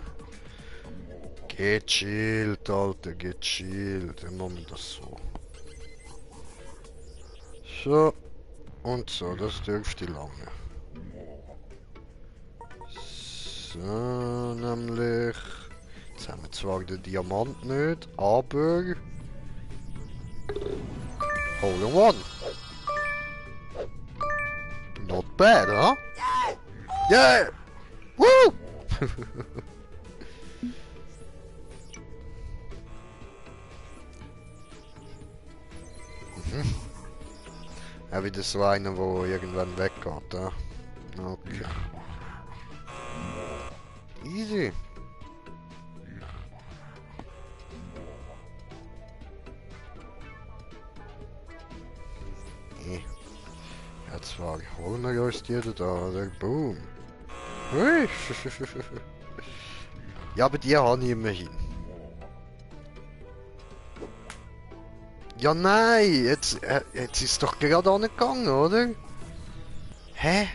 Gechillt, Alter, gechillt. Dann machen wir das so. So. Und so, das dürfte lange. So, nämlich. Jetzt haben wir zwar den Diamant nicht, aber. Hole in one. Not bad, huh? Yeah! Woo! Ja, wieder so einer, wo irgendwann weggeht, ja? Okay. Easy. zwar holen wir uns die da, der Boom. Hui. Ja, aber die habe ich immerhin. Ja, nein, jetzt ist es doch gerade angegangen, oder? Hä?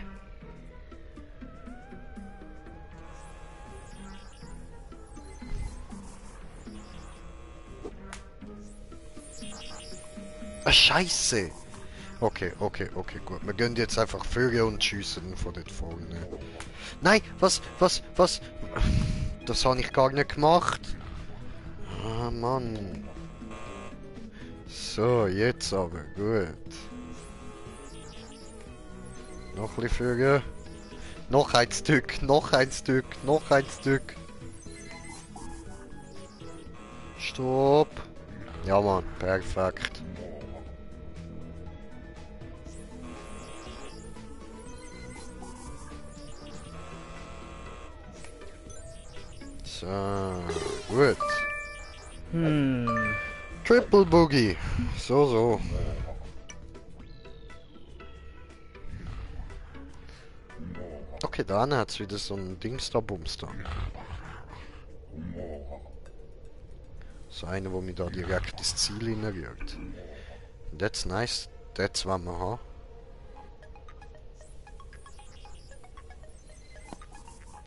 Ah, Scheiße! Okay, gut. Wir gehen jetzt einfach Vögel und schiessen von dort vorne. Nein, was? Das habe ich gar nicht gemacht. Ah, Mann. So, jetzt aber, gut. Noch ein bisschen Vögel. Noch ein Stück, noch ein Stück, noch ein Stück. Stopp. Ja, Mann, perfekt. So, gut. Triple Boogie. So. Okay, dann hat's wieder so ein Dingster-Bumster. So einer, wo mich da direkt ins Ziel hineinrührt. That's nice. That's was wir haben.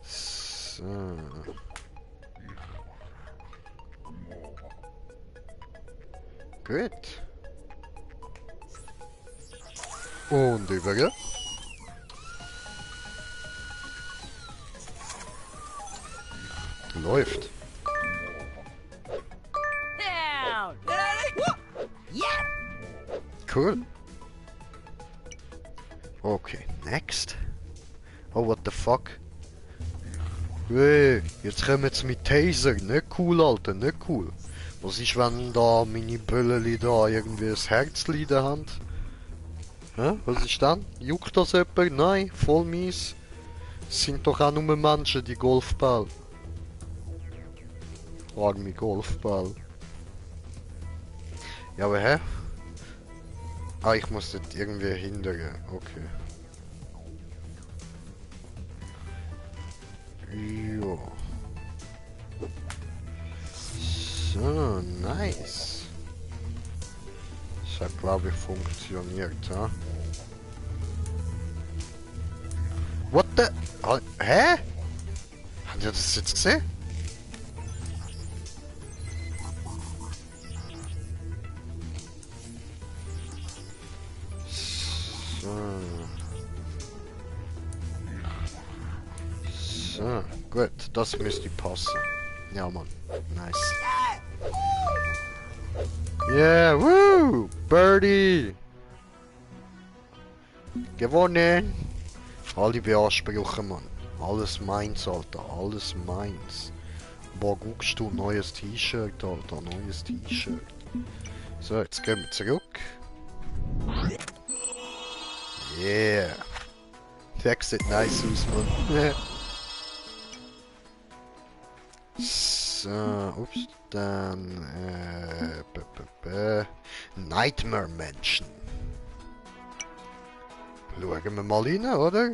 So. Gut. Und über. Läuft. Cool. Okay, next. Oh, what the fuck? Hey, jetzt kommen sie mit Taser. Nicht cool, Alter, nicht cool. Was ist, wenn da meine Bölleli da irgendwie das Herzli in der Hand? Hä? Was ist dann? Juckt das jemand? Nein, voll mies. Es sind doch auch nur Menschen, die Golfball. Arme Golfball. Ja, aber hä? Ah, ich muss das irgendwie hindern. Okay. Jo. So, nice. Das hat, glaube ich, funktioniert, ha? What the? Hä? Habt ihr das jetzt gesehen? So, gut, das müsste passen. Ja, Mann, nice. Yeah, woo! Birdie! Gewonnen! Alle beanspruchen, Mann. Alles meins, Alter, alles meins. Boah, guckst du, neues T-Shirt, Alter, neues T-Shirt. So, jetzt gehen wir zurück. Yeah! Der sieht nice aus, Mann. So, ups, dann, Nightmare Mansion. Schauen wir mal rein, oder?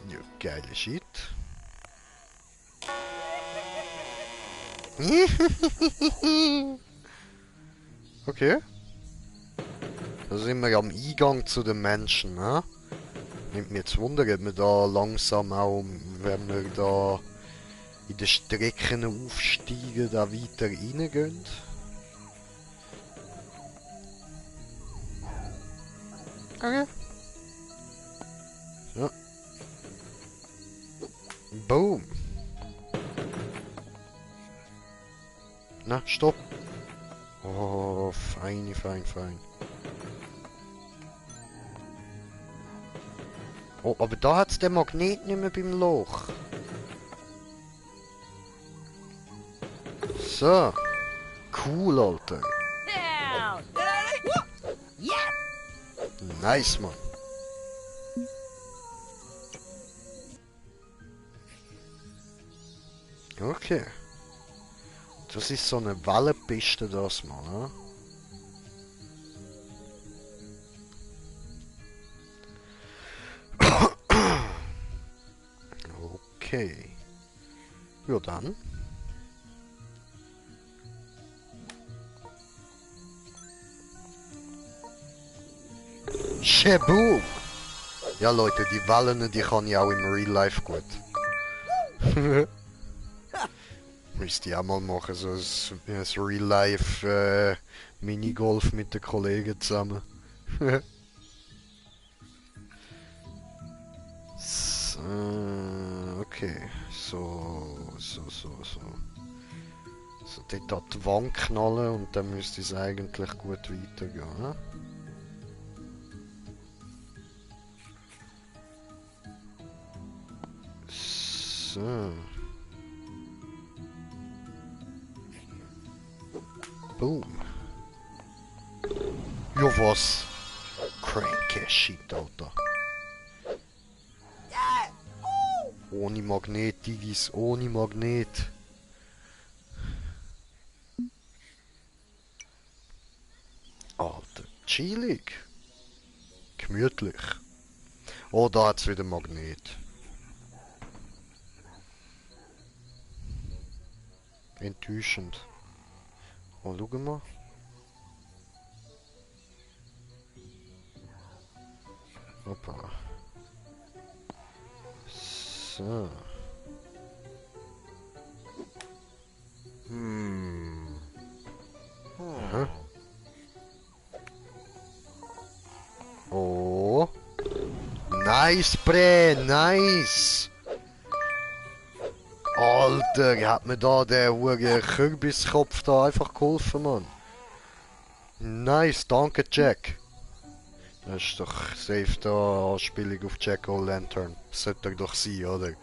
Ja, geile Shit. Okay. Da sind wir am Eingang zu den Menschen, ne? Nimmt mich jetzt Wunder, ob wir da langsam auch, wenn wir da in den Strecken aufsteigen, da weiter reingehen. Okay. So. Boom. Na, stopp. Oh, fein. Oh, aber da hat's den Magnet nicht mehr beim Loch. So. Cool, Alter. Nice, Mann. Okay. Das ist so eine Wellenpiste, das mal, ne? Okay. Ja dann. Shaboom! Ja Leute, die Wellen, die kann ich auch im Real Life gut. Müsste ich auch mal machen, so ein Real Life Minigolf mit den Kollegen zusammen. So, okay. So. So, dort an die Wand knallen und dann müsste es eigentlich gut weitergehen. Ne? So. Boom. Ja was? Cranky Shit, Alter. Ohne Magnet, Digis, ohne Magnet. Alter, chillig. Gemütlich. Oh, da hat's wieder Magnet. Enttäuschend. Oh, schau mal. Hoppa. So. Aha. Oh. Nice, Bre, nice. Alter, hat mir da der hure Kürbiskopf da einfach geholfen, Mann. Nice, danke Jack. Das ist doch safe da Anspielung auf Jack O'Lantern. Sollte doch sein, oder?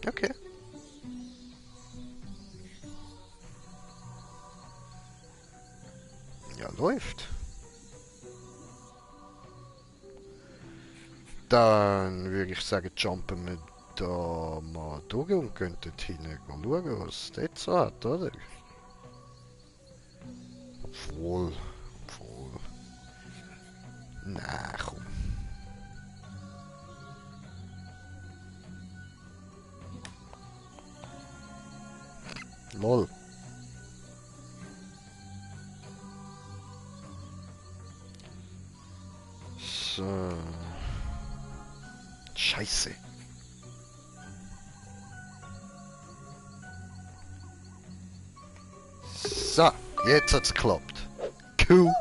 Okay. Ja, läuft. Dann würde ich sagen, jumpen wir da mal durch und gehen dort hinten schauen, was es dort so hat, oder? Obwohl. Na, komm. Lol. So. Scheiße. So, jetzt hat's geklappt. Cool.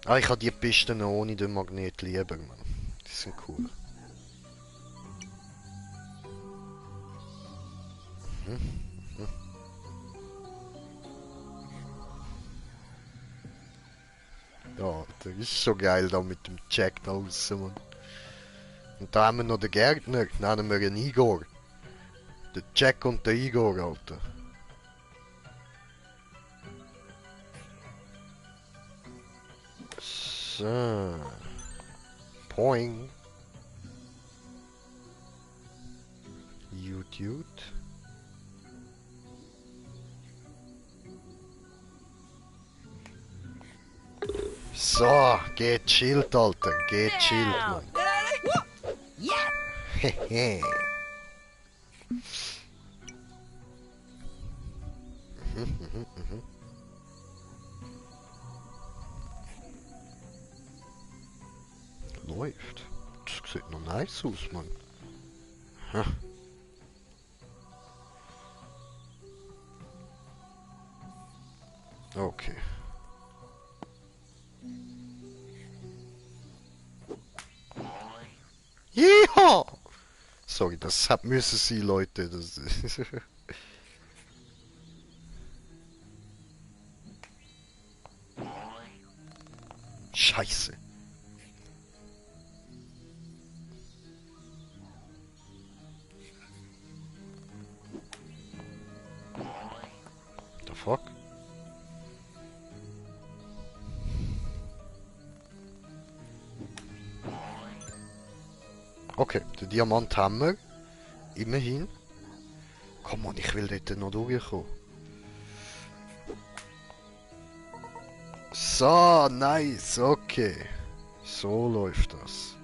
Ah, ich habe die Pisten ohne den Magnet lieber, Mann. Die sind cool. Ja, das ist so geil da mit dem Jack da draussen, Mann. Und da haben wir noch den Gärtner, nennen wir einen Igor. Der Jack und der Igor, Alter. So. Poing. Gut. So, geht chillt, Alter. Geht chillt, Mann. Hehe. Läuft. Das sieht noch nice aus, Mann. Ha. Okay. Jeha! Sorry, das hat müssen sie, Leute. Das Scheiße. The fuck? Okay, den Diamant haben wir. Immerhin. Komm on, ich will dort noch durchkommen. So, nice, okay. So läuft das.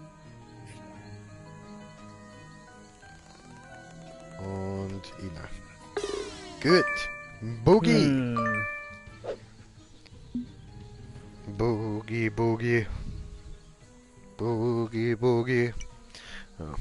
Und rein. Gut. Boogie. Boogie, Boogie. Boogie, Boogie. Ja.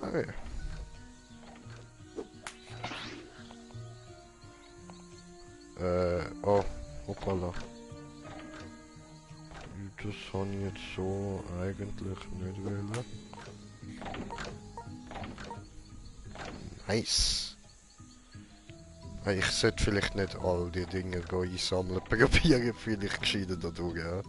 Okay. Oh, hoppala. Das habe ich jetzt so eigentlich nicht wollen. Nice. Ich sollte vielleicht nicht all die Dinge einsammeln, probieren, vielleicht gescheiter da durch, ja.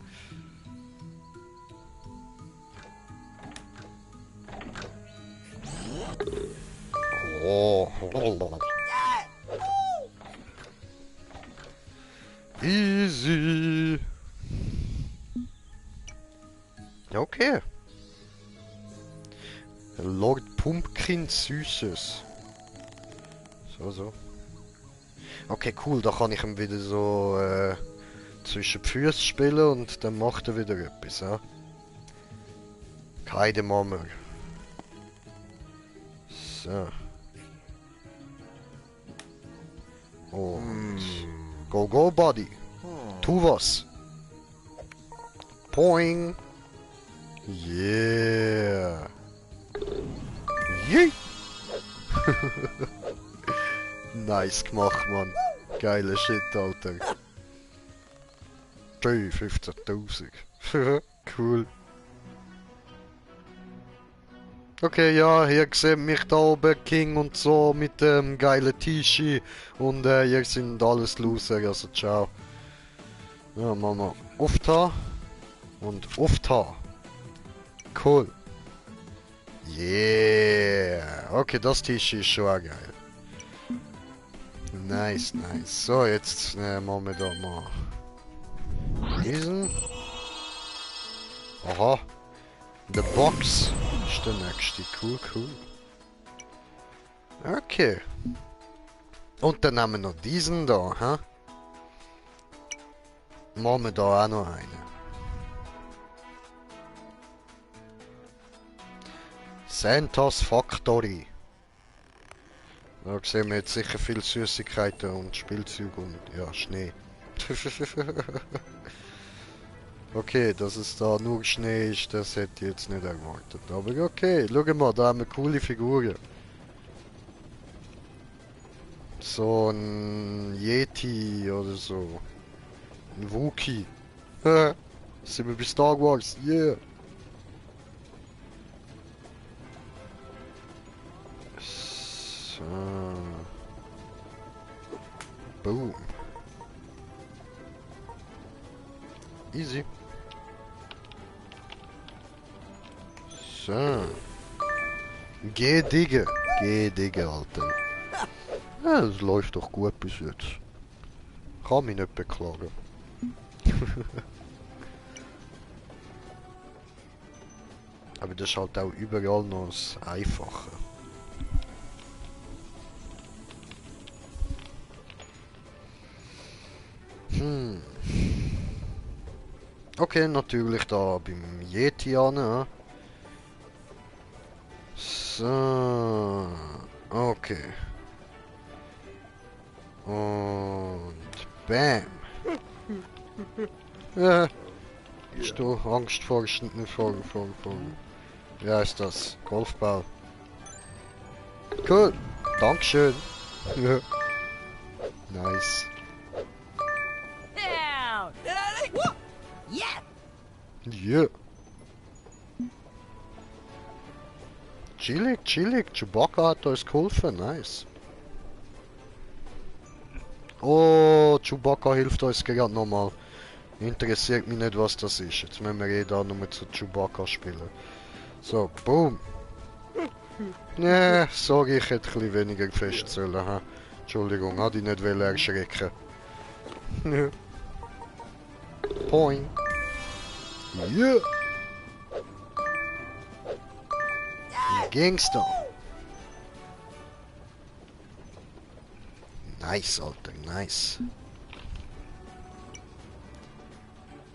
Oh. Easy. Okay. Lord Pumpkin Süßes. So. Okay, cool, da kann ich ihm wieder so zwischen die Füße spielen und dann macht er wieder etwas, ja. Keine Mama. So. Und go, Buddy. Tu was. Poing. Yeah. Yay. Nice gemacht, Mann. Geiler Shit, Alter. 15.000. Cool. Okay, ja, hier sehen mich da oben, King und so, mit dem geilen Tischi. Und hier sind alles Loser, also ciao. Ja, Mama. Aufta. Und aufta. Cool. Yeah. Okay, das Tischi ist schon auch geil. Nice. So, jetzt machen wir da mal diesen. Aha. The Box ist der nächste. Cool. Okay. Und dann nehmen wir noch diesen da, hä? Machen wir da auch noch einen. Santa's Factory. Da sehen wir jetzt sicher viel Süßigkeiten und Spielzeug und ja, Schnee. Okay, dass es da nur Schnee ist, das hätte ich jetzt nicht erwartet. Aber okay, schau mal, da haben wir coole Figuren. So ein Yeti oder so. Ein Wookie. Sind wir bei Star Wars? Yeah. So. Boom. Easy. So. Geh diggen, Alter. Ja, das läuft doch gut bis jetzt. Kann mich nicht beklagen. Aber das ist halt auch überall noch das Einfache. Okay, natürlich da beim Yeti an. Ja. So. Okay. Und bam. Ja. Hast du Angst vor... Ja, ist das? Golfball. Cool. Dankeschön. Ja. Nice. Yeah. Chillig. Chewbacca hat uns geholfen. Nice. Oh, Chewbacca hilft uns gerade nochmal. Interessiert mich nicht, was das ist. Jetzt müssen wir eh da nur zu Chewbacca spielen. So, boom. Ne, sorry, ich hätte ein bisschen weniger fest sollen. Ha? Entschuldigung, hatte ich nicht erschrecken. Poing. Yeah. Gangster. Nice, Alter, nice.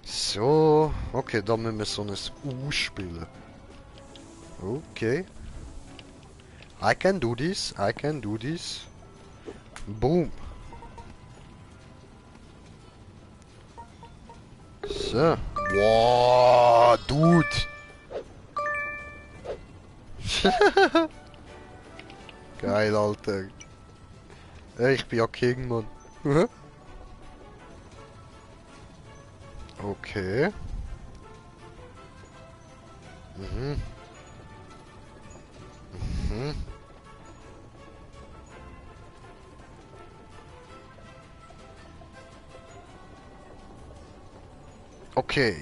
So, okay, da müssen wir so ein U spielen. Okay. I can do this, I can do this. Boom. So. Wow, Dude. Geil, Alter. Ey, ich bin ja King, Mann. Okay. Mhm. Mhm. Okay,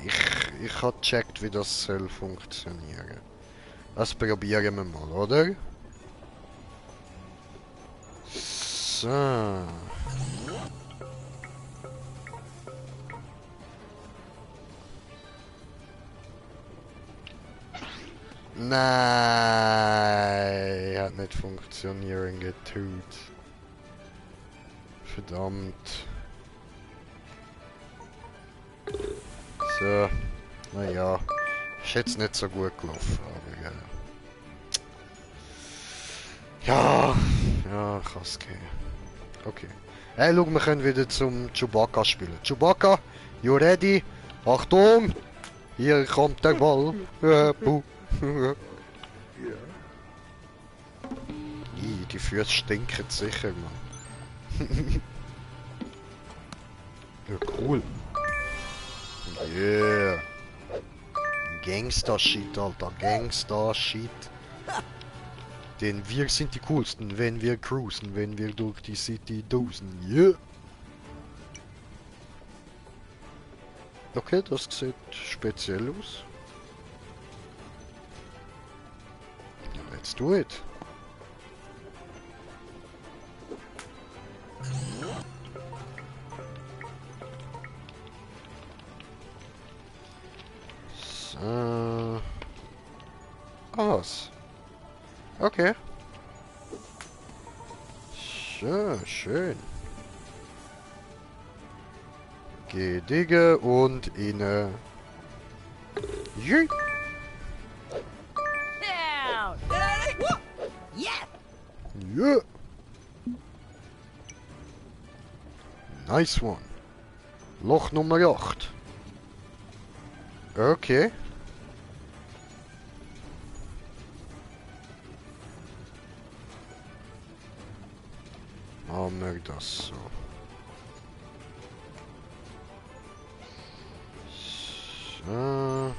ich habe gecheckt, wie das soll funktionieren. Das probieren wir mal, oder? So. Nein, hat nicht funktionieren getut. Verdammt. So, naja, ist jetzt nicht so gut gelaufen, aber ja, kann es gehen. Okay. Hey, schau, wir können wieder zum Chewbacca spielen. Chewbacca, you ready? Achtung! Hier kommt der Ball. Buh. Die Füße stinken sicher, Mann. Ja, cool. Yeah. Gangster-Shit, Alter. Gangster-Shit. Denn wir sind die coolsten, wenn wir cruisen, wenn wir durch die City dosen. Yeah. Okay, das sieht speziell aus. Let's do it. So. Aus. Okay. Schön, schön. Gedige und inne. Jui. Yeah. Nice one. Loch Nummer 8. Okay. Machen wir das so. So.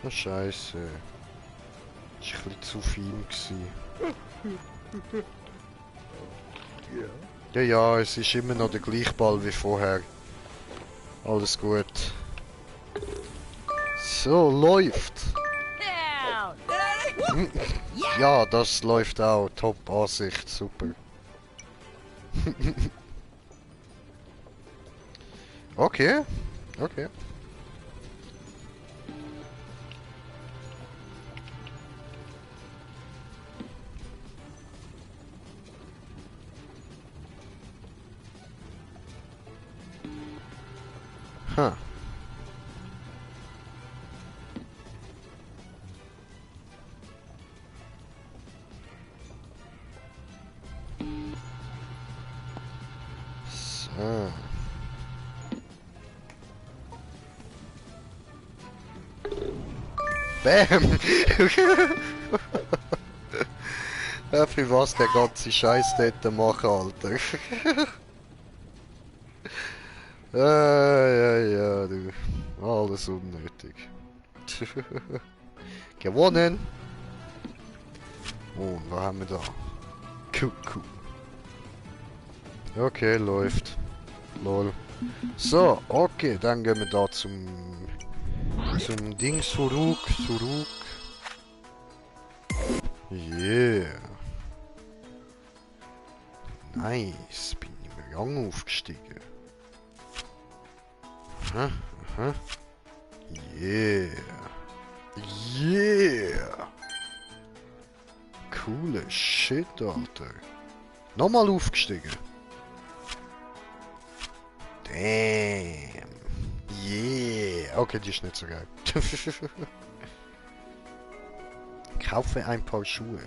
Oh, Scheiße. Das war ein bisschen zu viel gewesen. Ja, es ist immer noch der gleiche Ball wie vorher. Alles gut. So, läuft. Ja, das läuft auch. Top Ansicht, super. Okay, okay. Huh. So. Bam! Ja, für was der ganze Scheiß dort machen, Alter? Ja, du. Alles unnötig. Gewonnen! Oh, was haben wir da? Cool. Okay, läuft. Lol. So, okay, dann gehen wir da zum Ding zurück. Yeah. Nice, bin ich mir Rang aufgestiegen. Aha, aha. Yeah. Yeah. Coole Shit, Alter. Nochmal aufgestiegen. Damn. Yeah. Okay, die ist nicht so geil. Kaufe ein paar Schuhe.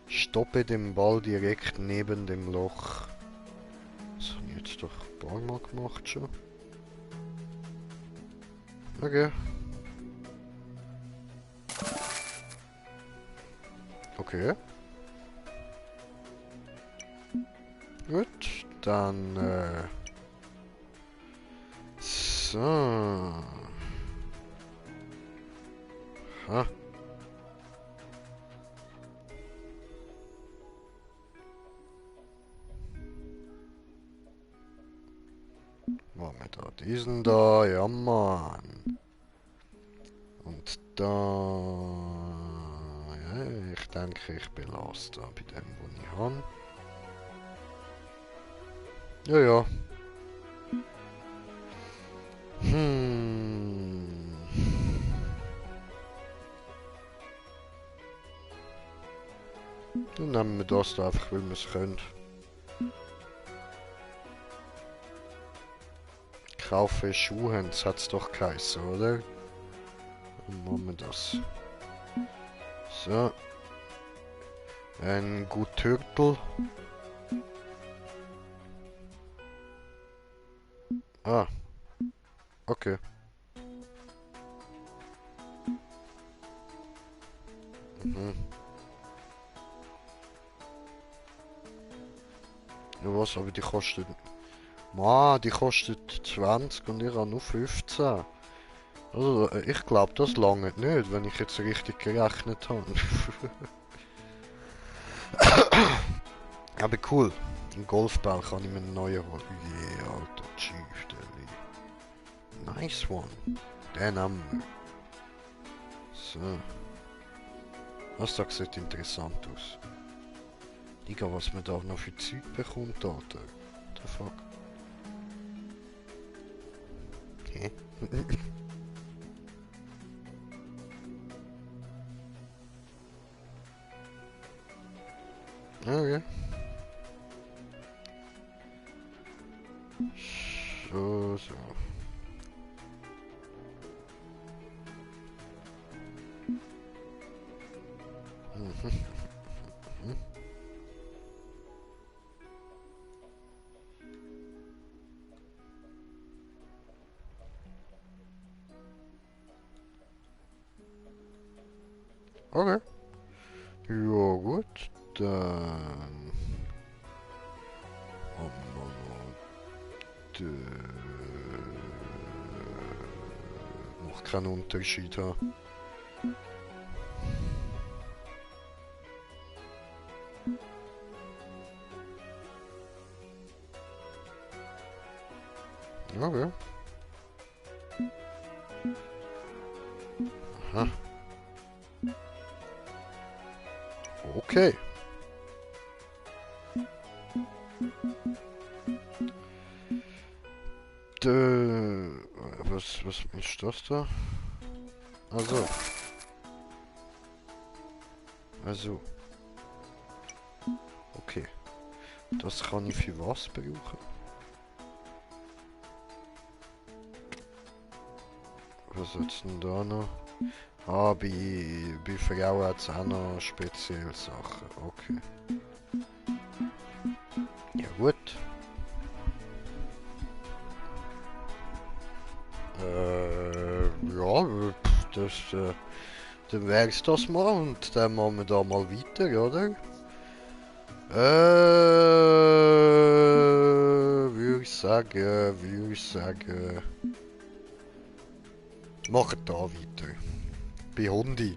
Stoppe den Ball direkt neben dem Loch. Das habe ich jetzt doch ein paar Mal gemacht schon. Okay. Okay. Gut, dann so. Ha. Machen wir da diesen da, ja Mann. Und da... Ja, ich denke, ich belasse da bei dem, was ich habe. Ja, ja. Dann nehmen wir das da einfach, weil wir es können. Kaufe Schuhe, das hat es doch geheißen, oder? Dann machen wir das. So. Ein gut Turtle. Ah. Okay. Mhm. Ja was, aber die kostet... Ma, die kostet 20 und ich habe nur 15. Also, ich glaube, das lange nicht, wenn ich jetzt richtig gerechnet habe. Aber cool. Im Golfball kann ich mir einen neuen holen. Yeah, alter Chief, der nice one. Den haben wir. So. Das sieht interessant aus. Digga, was man da noch für Zeug bekommt, Alter. What the fuck? Okay. Okay. So, so. Okay. Ja gut, dann haben wir noch keinen Unterschied haben. Okay. Aha. Okay. Was ist das da? Also. Also. Okay. Das kann ich für was brauchen? Was ist denn da noch? Ah, bei Frauen hat es auch noch spezielle Sachen. Okay. Ja gut. Ja, das, dann wär's das mal und dann machen wir da mal weiter, oder? Würde ich sagen, machen da weiter. Bei Hundi.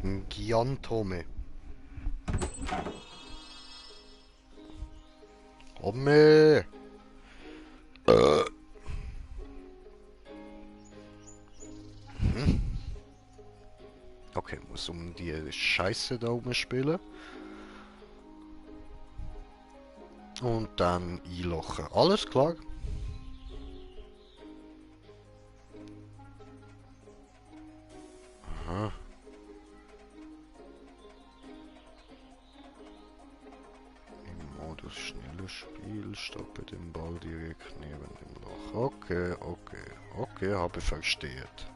Ein Giantome. Komme! Okay, muss um die Scheiße da oben spielen. Und dann einlochen. Alles klar? Aha. Im Modus schnelles Spiel, stoppe den Ball direkt neben dem Loch. Okay, okay, okay, habe versteht.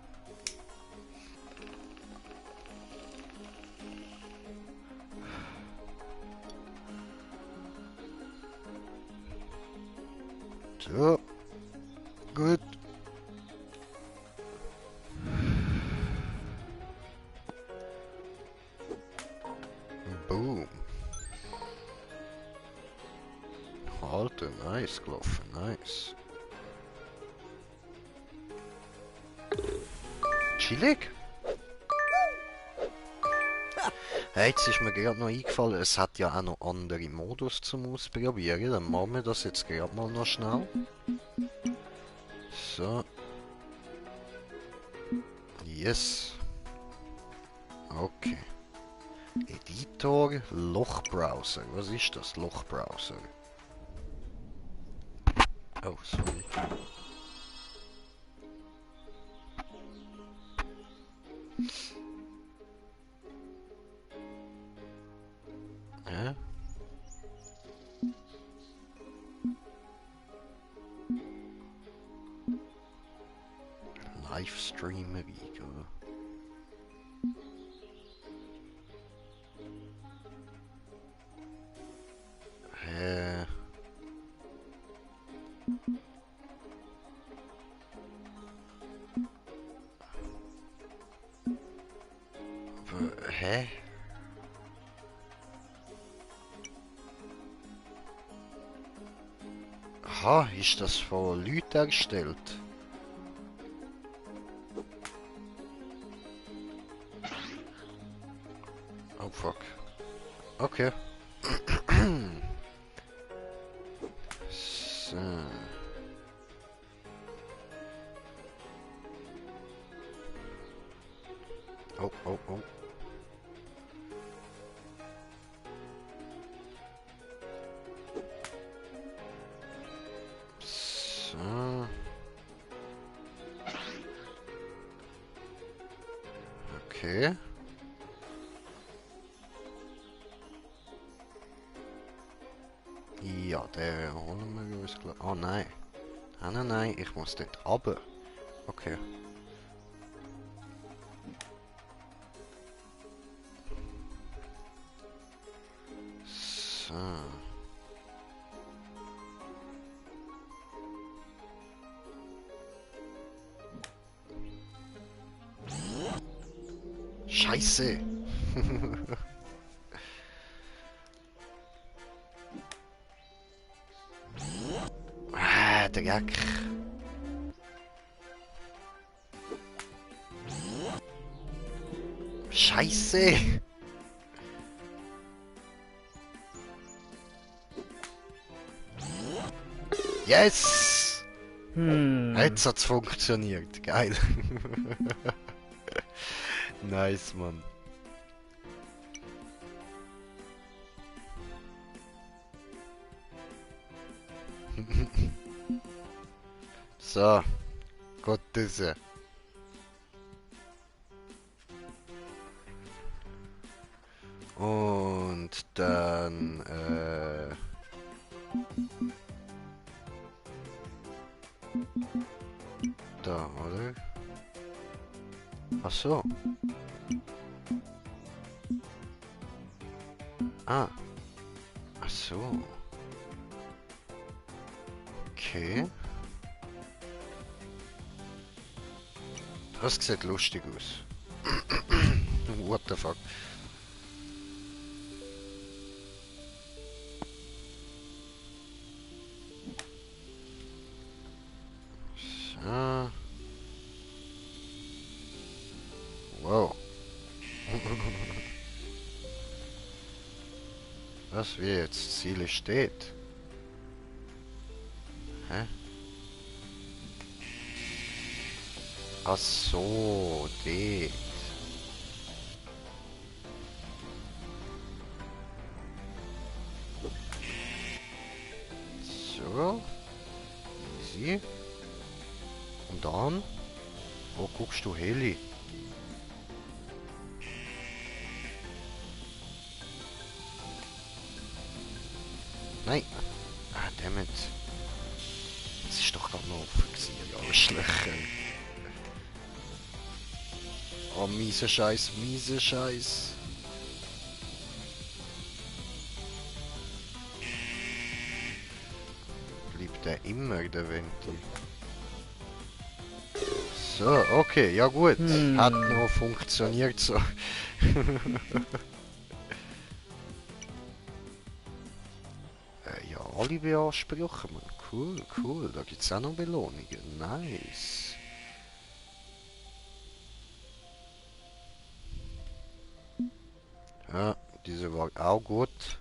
So, gut. Boom. Alter, nice gelaufen, nice. Chillig. Hey, jetzt ist mir gerade noch eingefallen, es hat ja auch noch andere Modus zum Ausprobieren. Dann machen wir das jetzt gerade mal noch schnell. So. Yes. Okay. Editor, Lochbrowser. Was ist das, Lochbrowser? Oh, sorry. Ja. Livestreamer, oder? Hä? Aha, ist das von Leuten erstellt? Oh fuck. Okay. So. Oh, oh, oh. So. Okay. Ja, der holen wir uns gleich. Oh nein. Nein, nein, nein, ich muss dort runter. Okay. So. Scheiße. Der Gag. Scheiße. Yes. Jetzt hat's funktioniert. Geil. Nice, Mann. So, Gott diese. Und dann, da, oder? Ach so. Ah. Ach so. Okay. Das sieht lustig aus. What the fuck? So. Wow. Was wie jetzt? Ziele steht. Hä? Ach so, det. Und dann? Wo guckst du, Heli? Nein. Ah, dammit. Das ist doch gerade noch offen gewesen, ihr Arschlöcher. Oh, miese Scheiß, miese Scheiß. Bleibt der immer, der Venti? So, okay, ja gut. Hat noch funktioniert so. Ja, alle beanspruchen wir. Cool, cool. Da gibt es auch noch Belohnungen. Nice. Ja, diese war auch gut.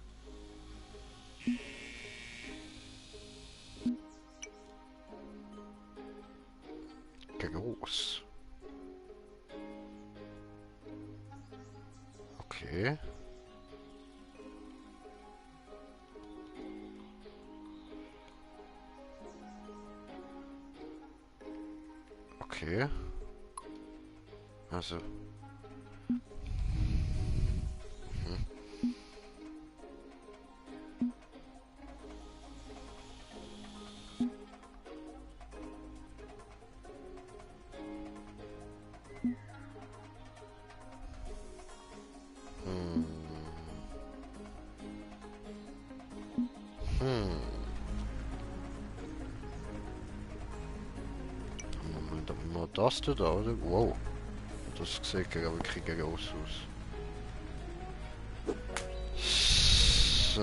Groß. Okay. Okay. Also. Mhm. Hm. Hm. Moment, aber nur das da, oder? Wow. Das sieht ja wirklich groß aus. So.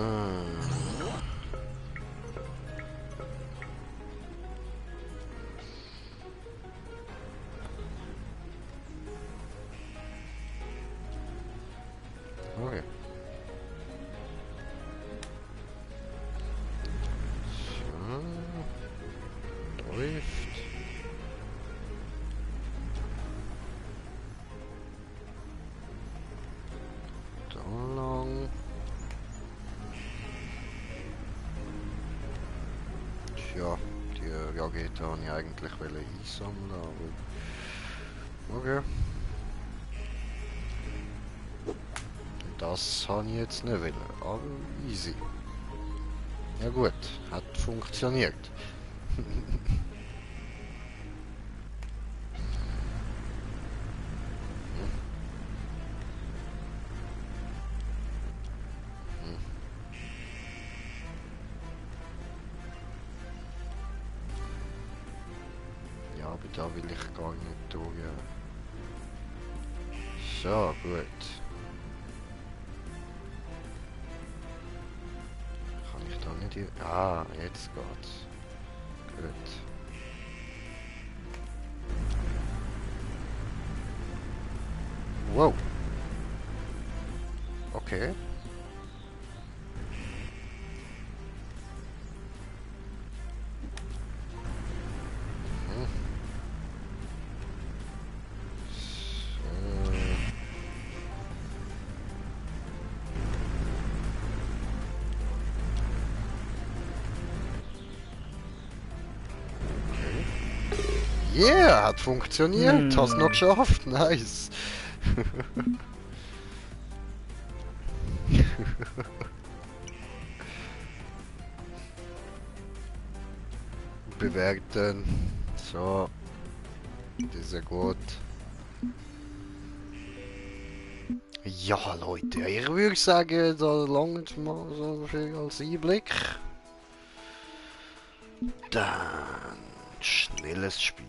Okay. So. Läuft. Da lang. Tja, die Rakete wollte ich eigentlich einsammeln, aber... Okay. Das habe ich jetzt nicht wollen, aber easy. Ja gut, hat funktioniert. Ja, aber da will ich gar nicht durch. So, gut. Kann ich da nicht hier... Ah, jetzt geht's. Gut. Wow. Okay. Hm. So. Okay. Yeah, hat funktioniert. Hast noch geschafft. Nice. Bewerten. So. Das ist ja gut. Ja, Leute, ich würde sagen, da langt mal so viel als Einblick. Dann schnelles Spiel.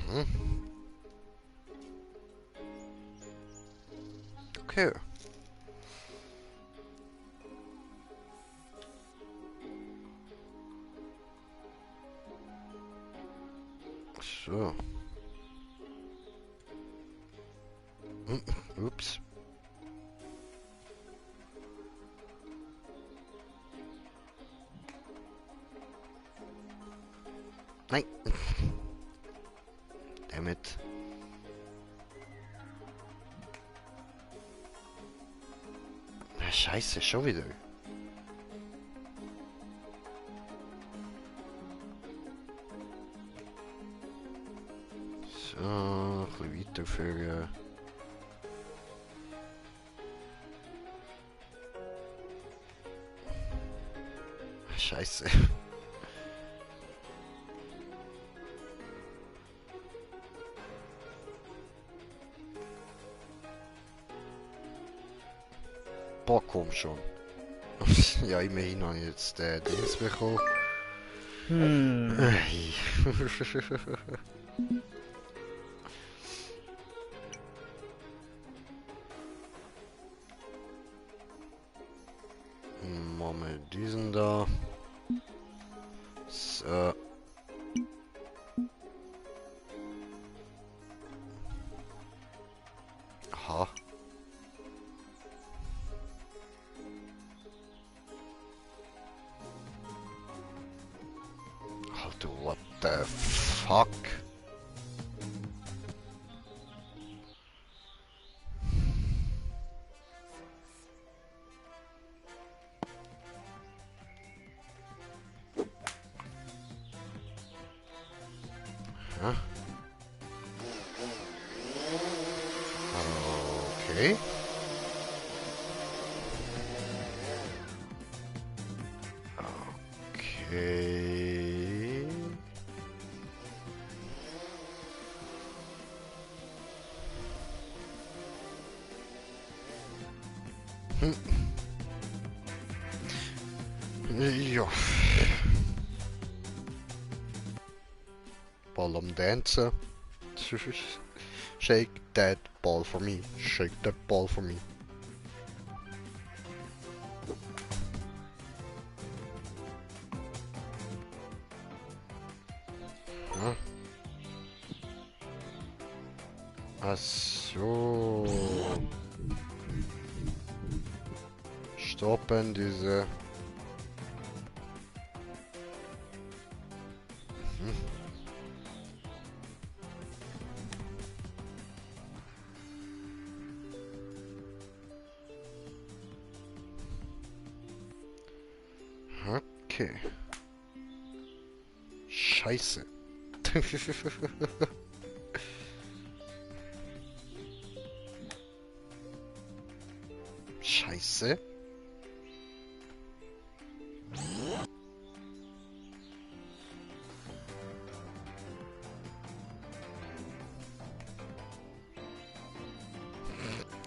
Mhm. Okay. So. Ups. Nein. Damit. Scheiße, schon wieder. So, ein bisschen weiterführen. Scheiße. Boah, komm schon. Ja, immerhin habe ich jetzt Dings bekommen. Ei. Machen wir diesen da. So. Aha. Alter, what the fuck? Huh? Okay. Okay. Hm. Ja. Ball am Dancen. Shake that ball for me. Shake that ball for me. Hm. Ach so. Stoppen diese. Hm. Okay. Scheiße. Scheiße.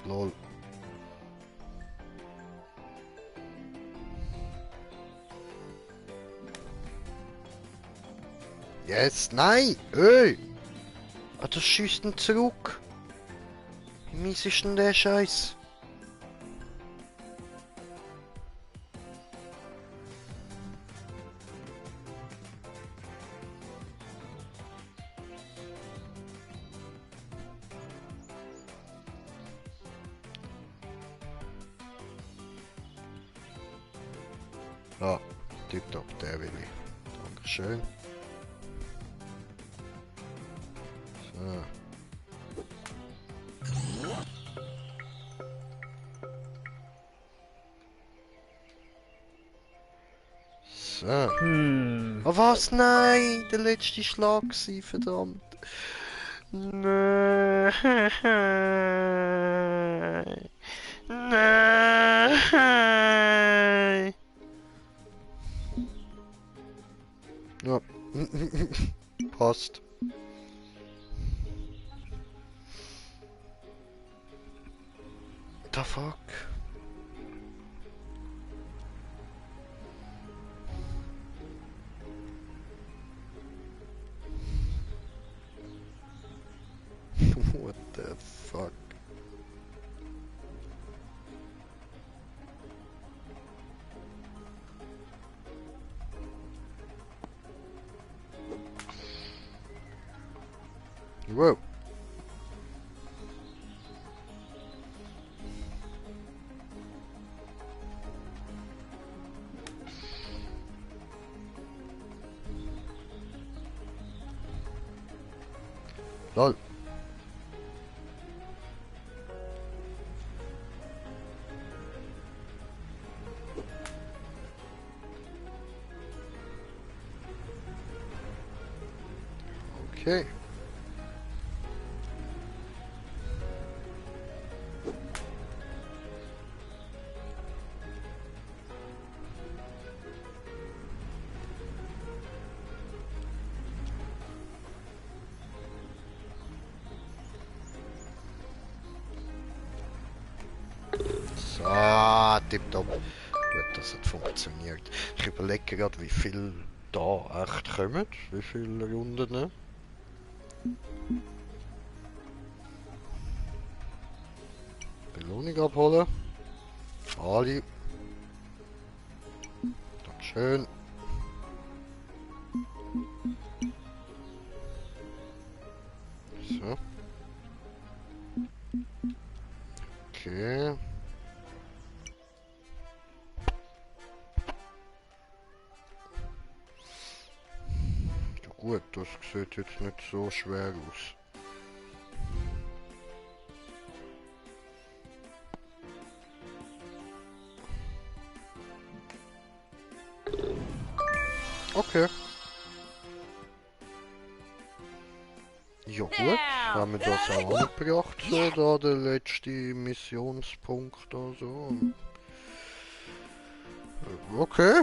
Lol. Jetzt, nein! Ey! Ah, das schießt ihn zurück. Wie mies ist denn der Scheiß? Ah, tipptopp, der will ich. Dankeschön. So. So. Oh was? Nein! Der letzte Schlag war, verdammt. Nein! Nein! Ja. Passt. The fuck? What the fuck? Whoa. Lol. Okay. So, tipptopp. Gut, das hat funktioniert. Ich überlege gerade, wie viel da echt kommen. Wie viele Runden. Belohnung abholen. Ali. Dankeschön. So. Okay. Ja gut, das sieht jetzt nicht so schwer aus. Okay. Ja gut, haben wir das auch angebracht, so da der letzte Missionspunkt also. Okay.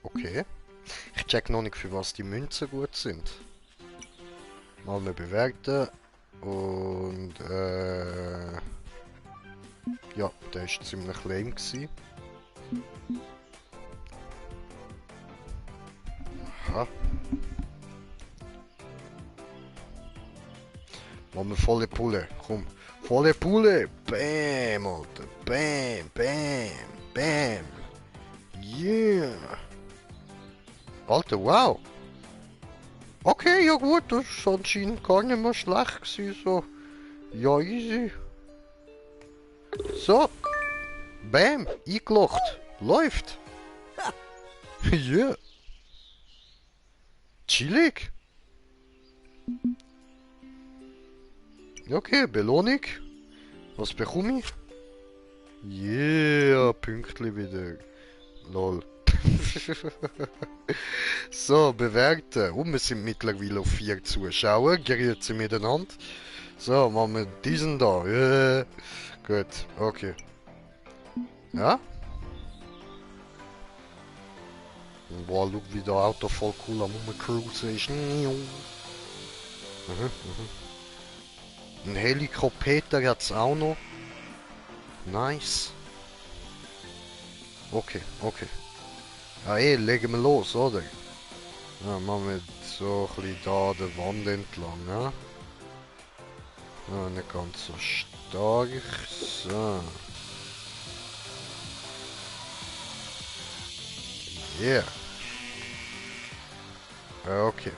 Okay. Ich check noch nicht, für was die Münzen gut sind. Mal bewerten. Und ja, der ist ziemlich lame gewesen. Aha. Machen wir volle Pulle. Komm. Volle Pulle. Bam, Alter. Bam, bam, bam. Yeah. Alter, wow. Okay, ja gut, das ist anscheinend gar nicht mehr schlecht gewesen, so. Ja, easy. So. Bam, eingelocht. Läuft. Ja. Yeah. Chillig. Okay, Belohnung. Was bekomme ich? Yeah, Pünktli wieder. Lol. So, bewerten. Und wir sind mittlerweile auf 4 Zuschauer. Grüezi miteinander. So, machen wir diesen da. Yeah. Gut, okay. Ja? Boah, schau, wie der Auto voll cool am Rumcruisen ist. Mhm, mhm. Ein Helikopter hat's auch noch. Nice. Okay, okay. Ja, legen wir los, oder? Ja, machen wir so ein bisschen da der Wand entlang, ja? Ja, nicht ganz so stark. So. Yeah. Okay.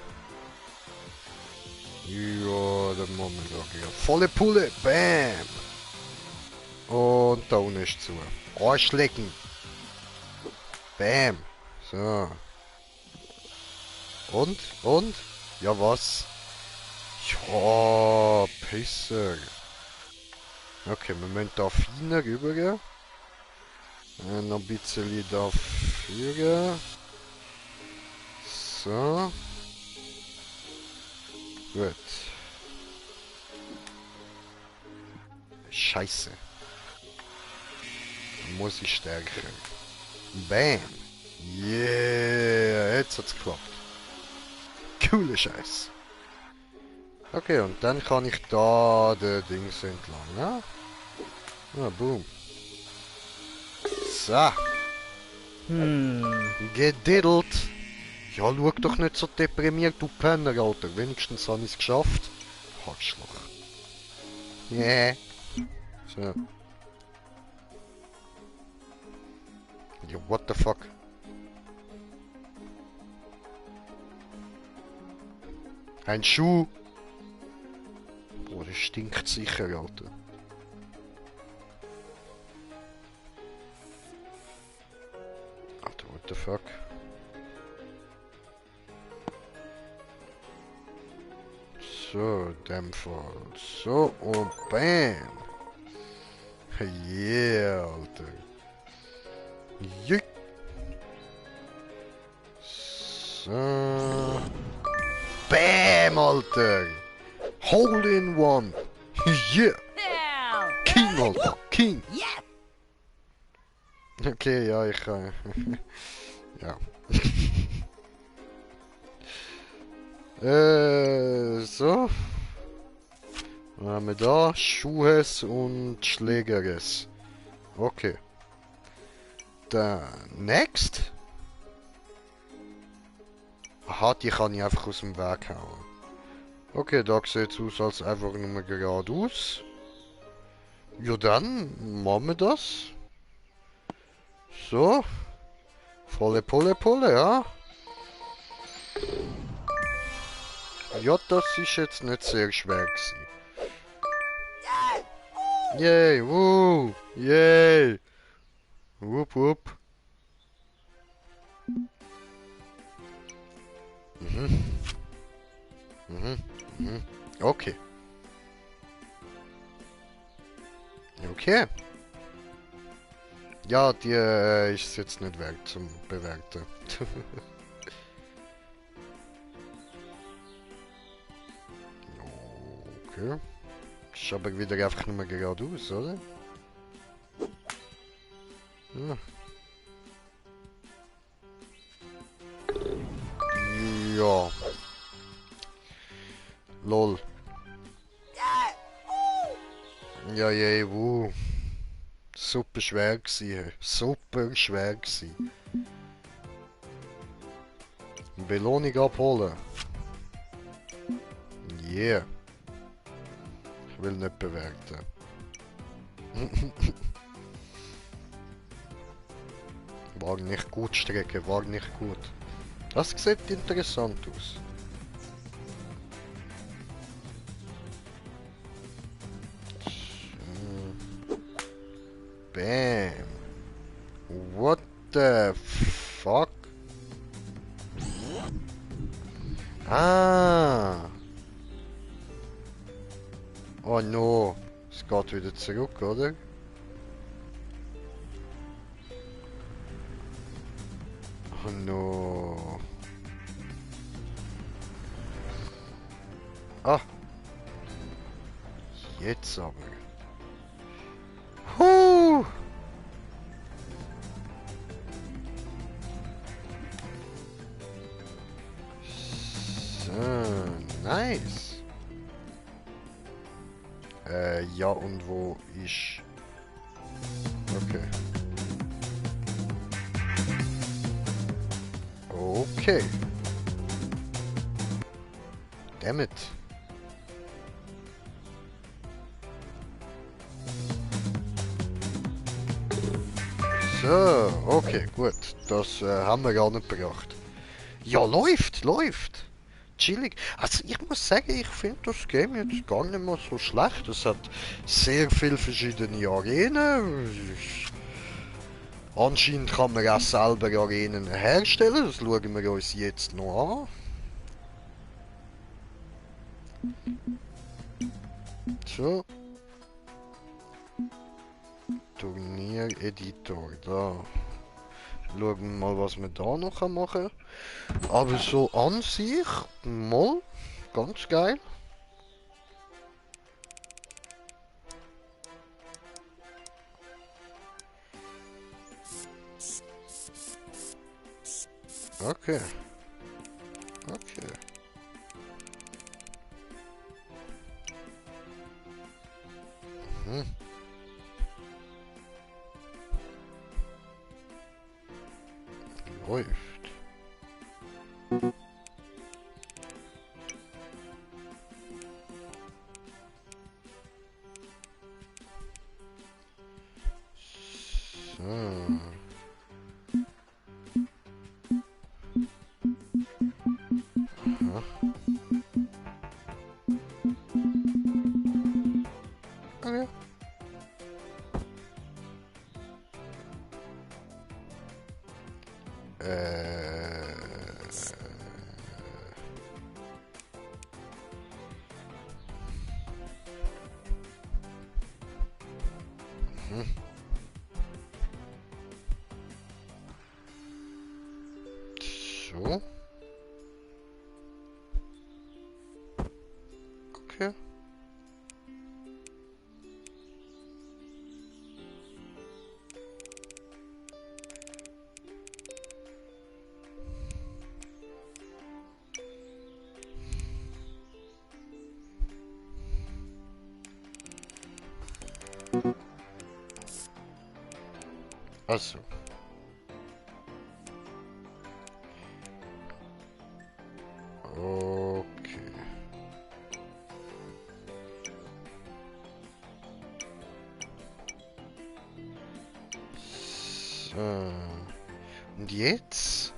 Ja, dann machen wir da hier. Volle Pulle. Bam. Und da unten ist zu. Arschlecken. Bam. So. Und? Ja, was? Ja, Pisser. Okay, wir müssen da feiner rübergehen. Noch ein bisschen da führen. So. Gut. Scheiße. Muss ich stärker. Bam. Yeah, jetzt hat's geklappt. Coole Scheiß. Okay, und dann kann ich da den Dings entlang, ne? Ja, boom. So. Gediddelt. Ja, schau doch nicht so deprimiert, du Penner, Alter. Wenigstens habe ich es geschafft. Arschloch. Yeah. So. Ja, what the fuck? Ein Schuh. Boah, das stinkt sicher, Alter. Alter, what the fuck? So, in dem Fall. So, und bam. Yeah, Alter. Jui. So. Bam, Alter! Hole in one! Yeah! King, Alter! King! Okay, ja, ich kann... ja. So. Was haben wir da? Schuhes und Schlägeres. Okay. Dann, next. Aha, die kann ich einfach aus dem Weg hauen. Okay, da sieht es aus, als einfach nur geradeaus. Ja dann, machen wir das. So. Volle Pulle Pulle, ja. Ja, das ist jetzt nicht sehr schwer gewesen. Yay, wuh, yay. Wupp, wupp. Mhm. Mhm. Mhm. Okay. Okay. Ja, die ist jetzt nicht wert zum Bewerten. Okay. Ist aber wieder einfach nur geradeaus, oder? Ja. Ja. Lol. Ja, je, wuh. Super schwer gewesen. Super schwer gewesen. Belohnung abholen. Yeah. Ich will nicht bewerten. War nicht gut, Strecke, war nicht gut. Das sieht interessant aus. Bam. What the fuck? Ah. Oh no. Es geht wieder zurück, oder? Oh no. Ah. Jetzt aber. Huh. So, nice. Ja, und wo ist... Okay. Okay. Damn it. So, okay, gut. Das haben wir gar nicht gebracht. Ja, läuft, läuft. Chillig. Also ich muss sagen, ich finde das Game jetzt gar nicht mal so schlecht. Es hat sehr viele verschiedene Arenen. Anscheinend kann man auch selber Arenen herstellen. Das schauen wir uns jetzt noch an. So. Turniereditor, da. Schauen wir mal, was wir da noch machen können. Aber so an sich, mal, ganz geil. Okay. Okay. Mhm. Läuft. So. Aha. Okay. Mhm. Okay. Also. Okay. So. Und jetzt?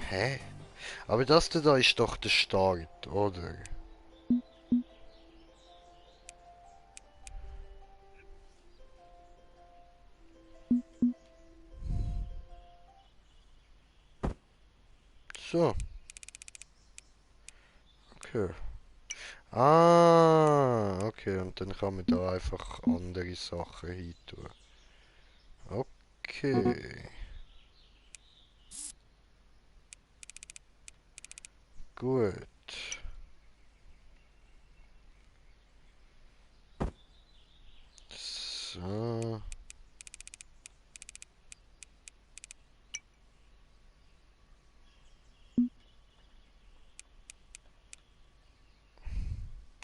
Hä? Aber das da ist doch der Start, oder? So, okay. Ah, okay, und dann kann man da einfach andere Sachen hin tun. Okay, gut. So.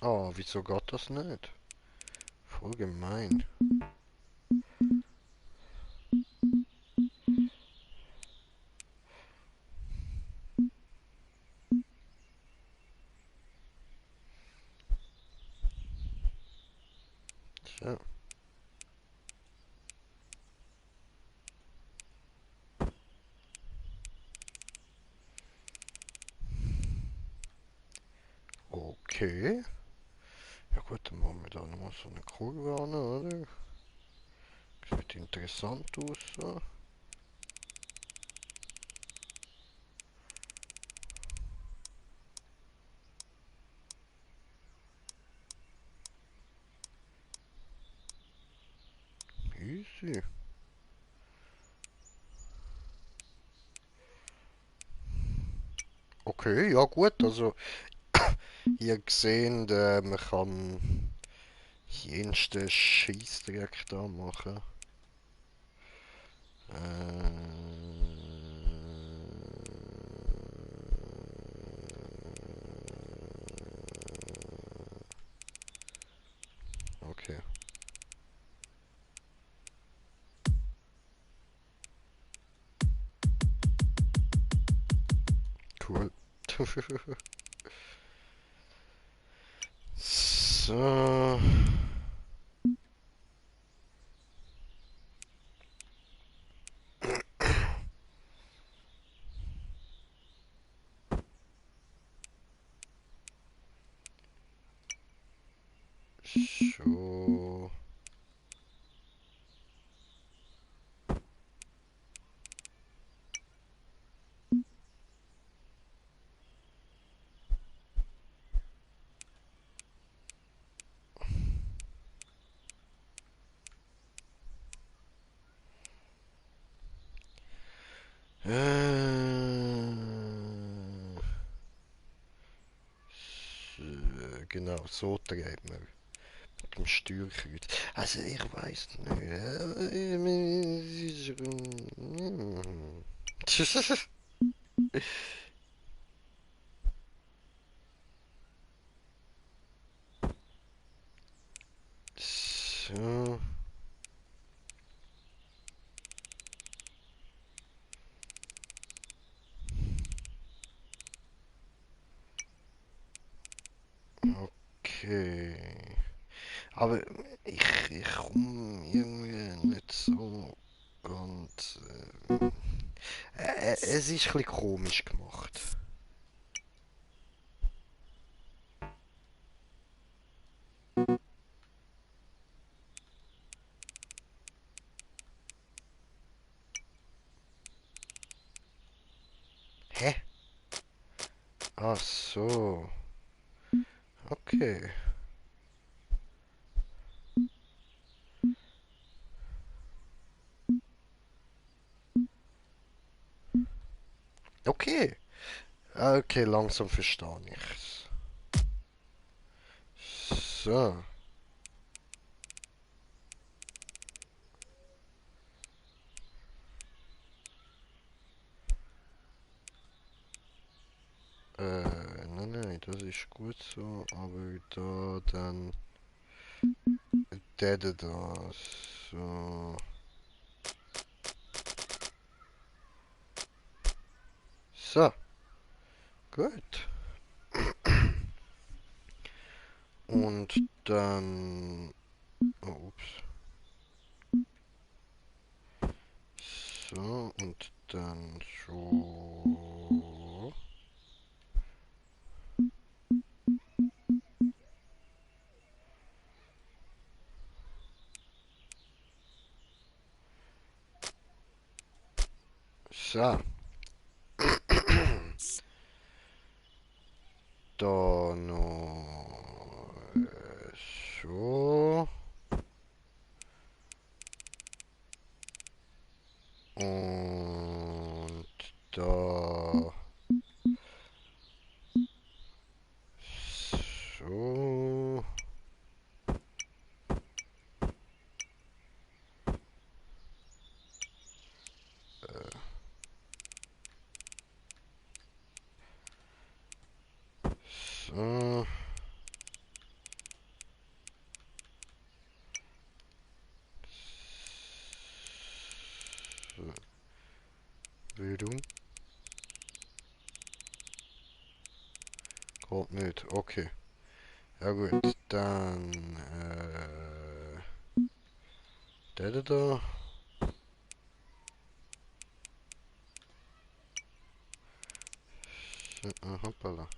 Oh, wieso geht das nicht? Voll gemein. So. Okay. Ja gut, dann machen wir da nochmal so eine Kurve an, oder? Sieht interessant aus, so. Easy. Okay, ja gut, also ihr gesehen, man kann jensten Scheissdreck da machen. Okay, cool. So. So. Genau, so dreht man. Mit dem Steuerkreuz. Also ich weiß nicht. So. Okay. Aber ich komme irgendwie nicht so ganz. Es ist ein bisschen komisch gemacht. Ach so. Okay. Okay. Okay, langsam verstehe ich's. So. Nein, das ist gut so, aber da dann der da. So. So, gut. Und dann. Oh, ups. So, und dann so. So. Da noch. So. Und da. So. So. So. Bildung. Geht nicht. Okay. Ja gut. Dann. Der da. So, hoppala.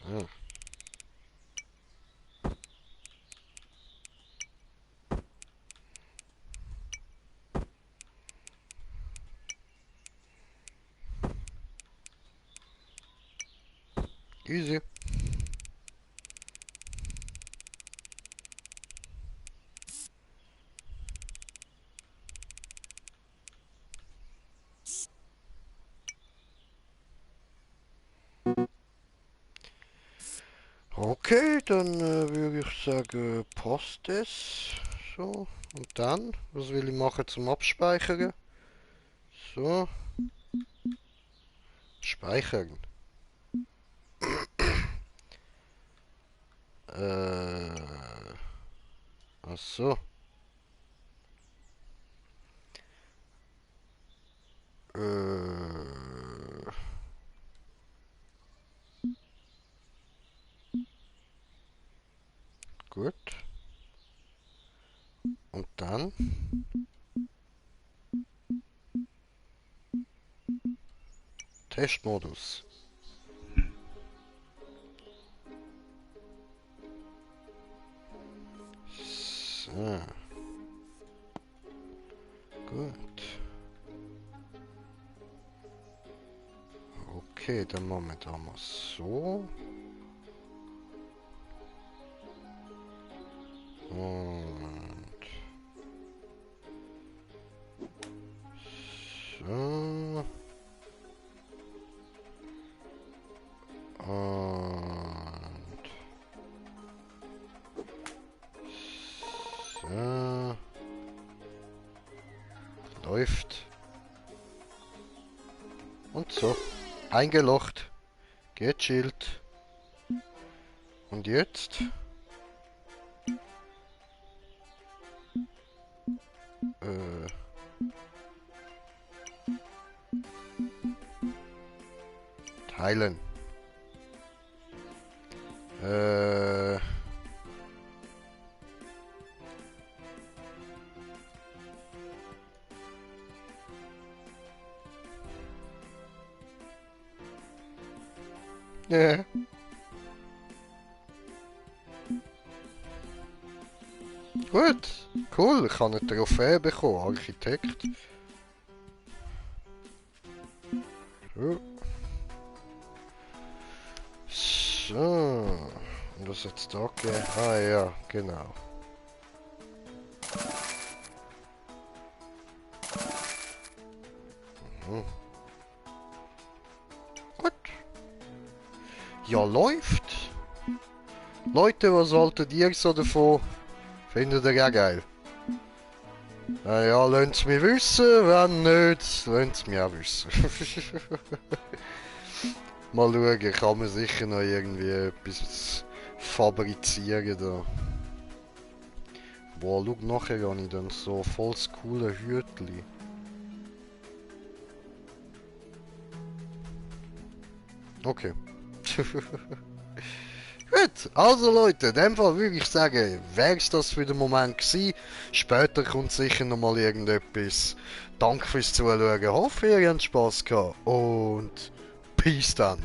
So. Easy. Okay, dann würde ich sagen, passt es. So. Und dann, was will ich machen zum Abspeichern? So. Speichern. Ach so. Äh, gut. Und dann? Testmodus. So. Gut. Okay, dann machen wir da mal so. Und so. Und so. Läuft. Und so. Eingelocht. Gechillt. Und jetzt? Äh. Teilen. Äh. Ja. Gut, cool, ich habe eine Trophäe bekommen, Architekt. So. So. Und was jetzt da gegeben? Ah ja, genau. Mhm. Gut. Ja, läuft. Leute, was haltet ihr so davon? Findet ihr auch geil? Ah ja, lasst es mich wissen, wenn nicht, lasst es mich auch wissen. Mal schauen, kann man sicher noch irgendwie etwas fabrizieren da. Boah, schau, nachher habe ich dann so voll das coole Hütli. Okay. Gut, also Leute, in dem Fall würde ich sagen, wär's das für den Moment gewesen. Später kommt sicher nochmal irgendetwas. Danke fürs Zuschauen, hoffe ihr habt Spaß gehabt und Peace dann.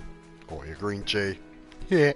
Euer Green Jay. Yeah.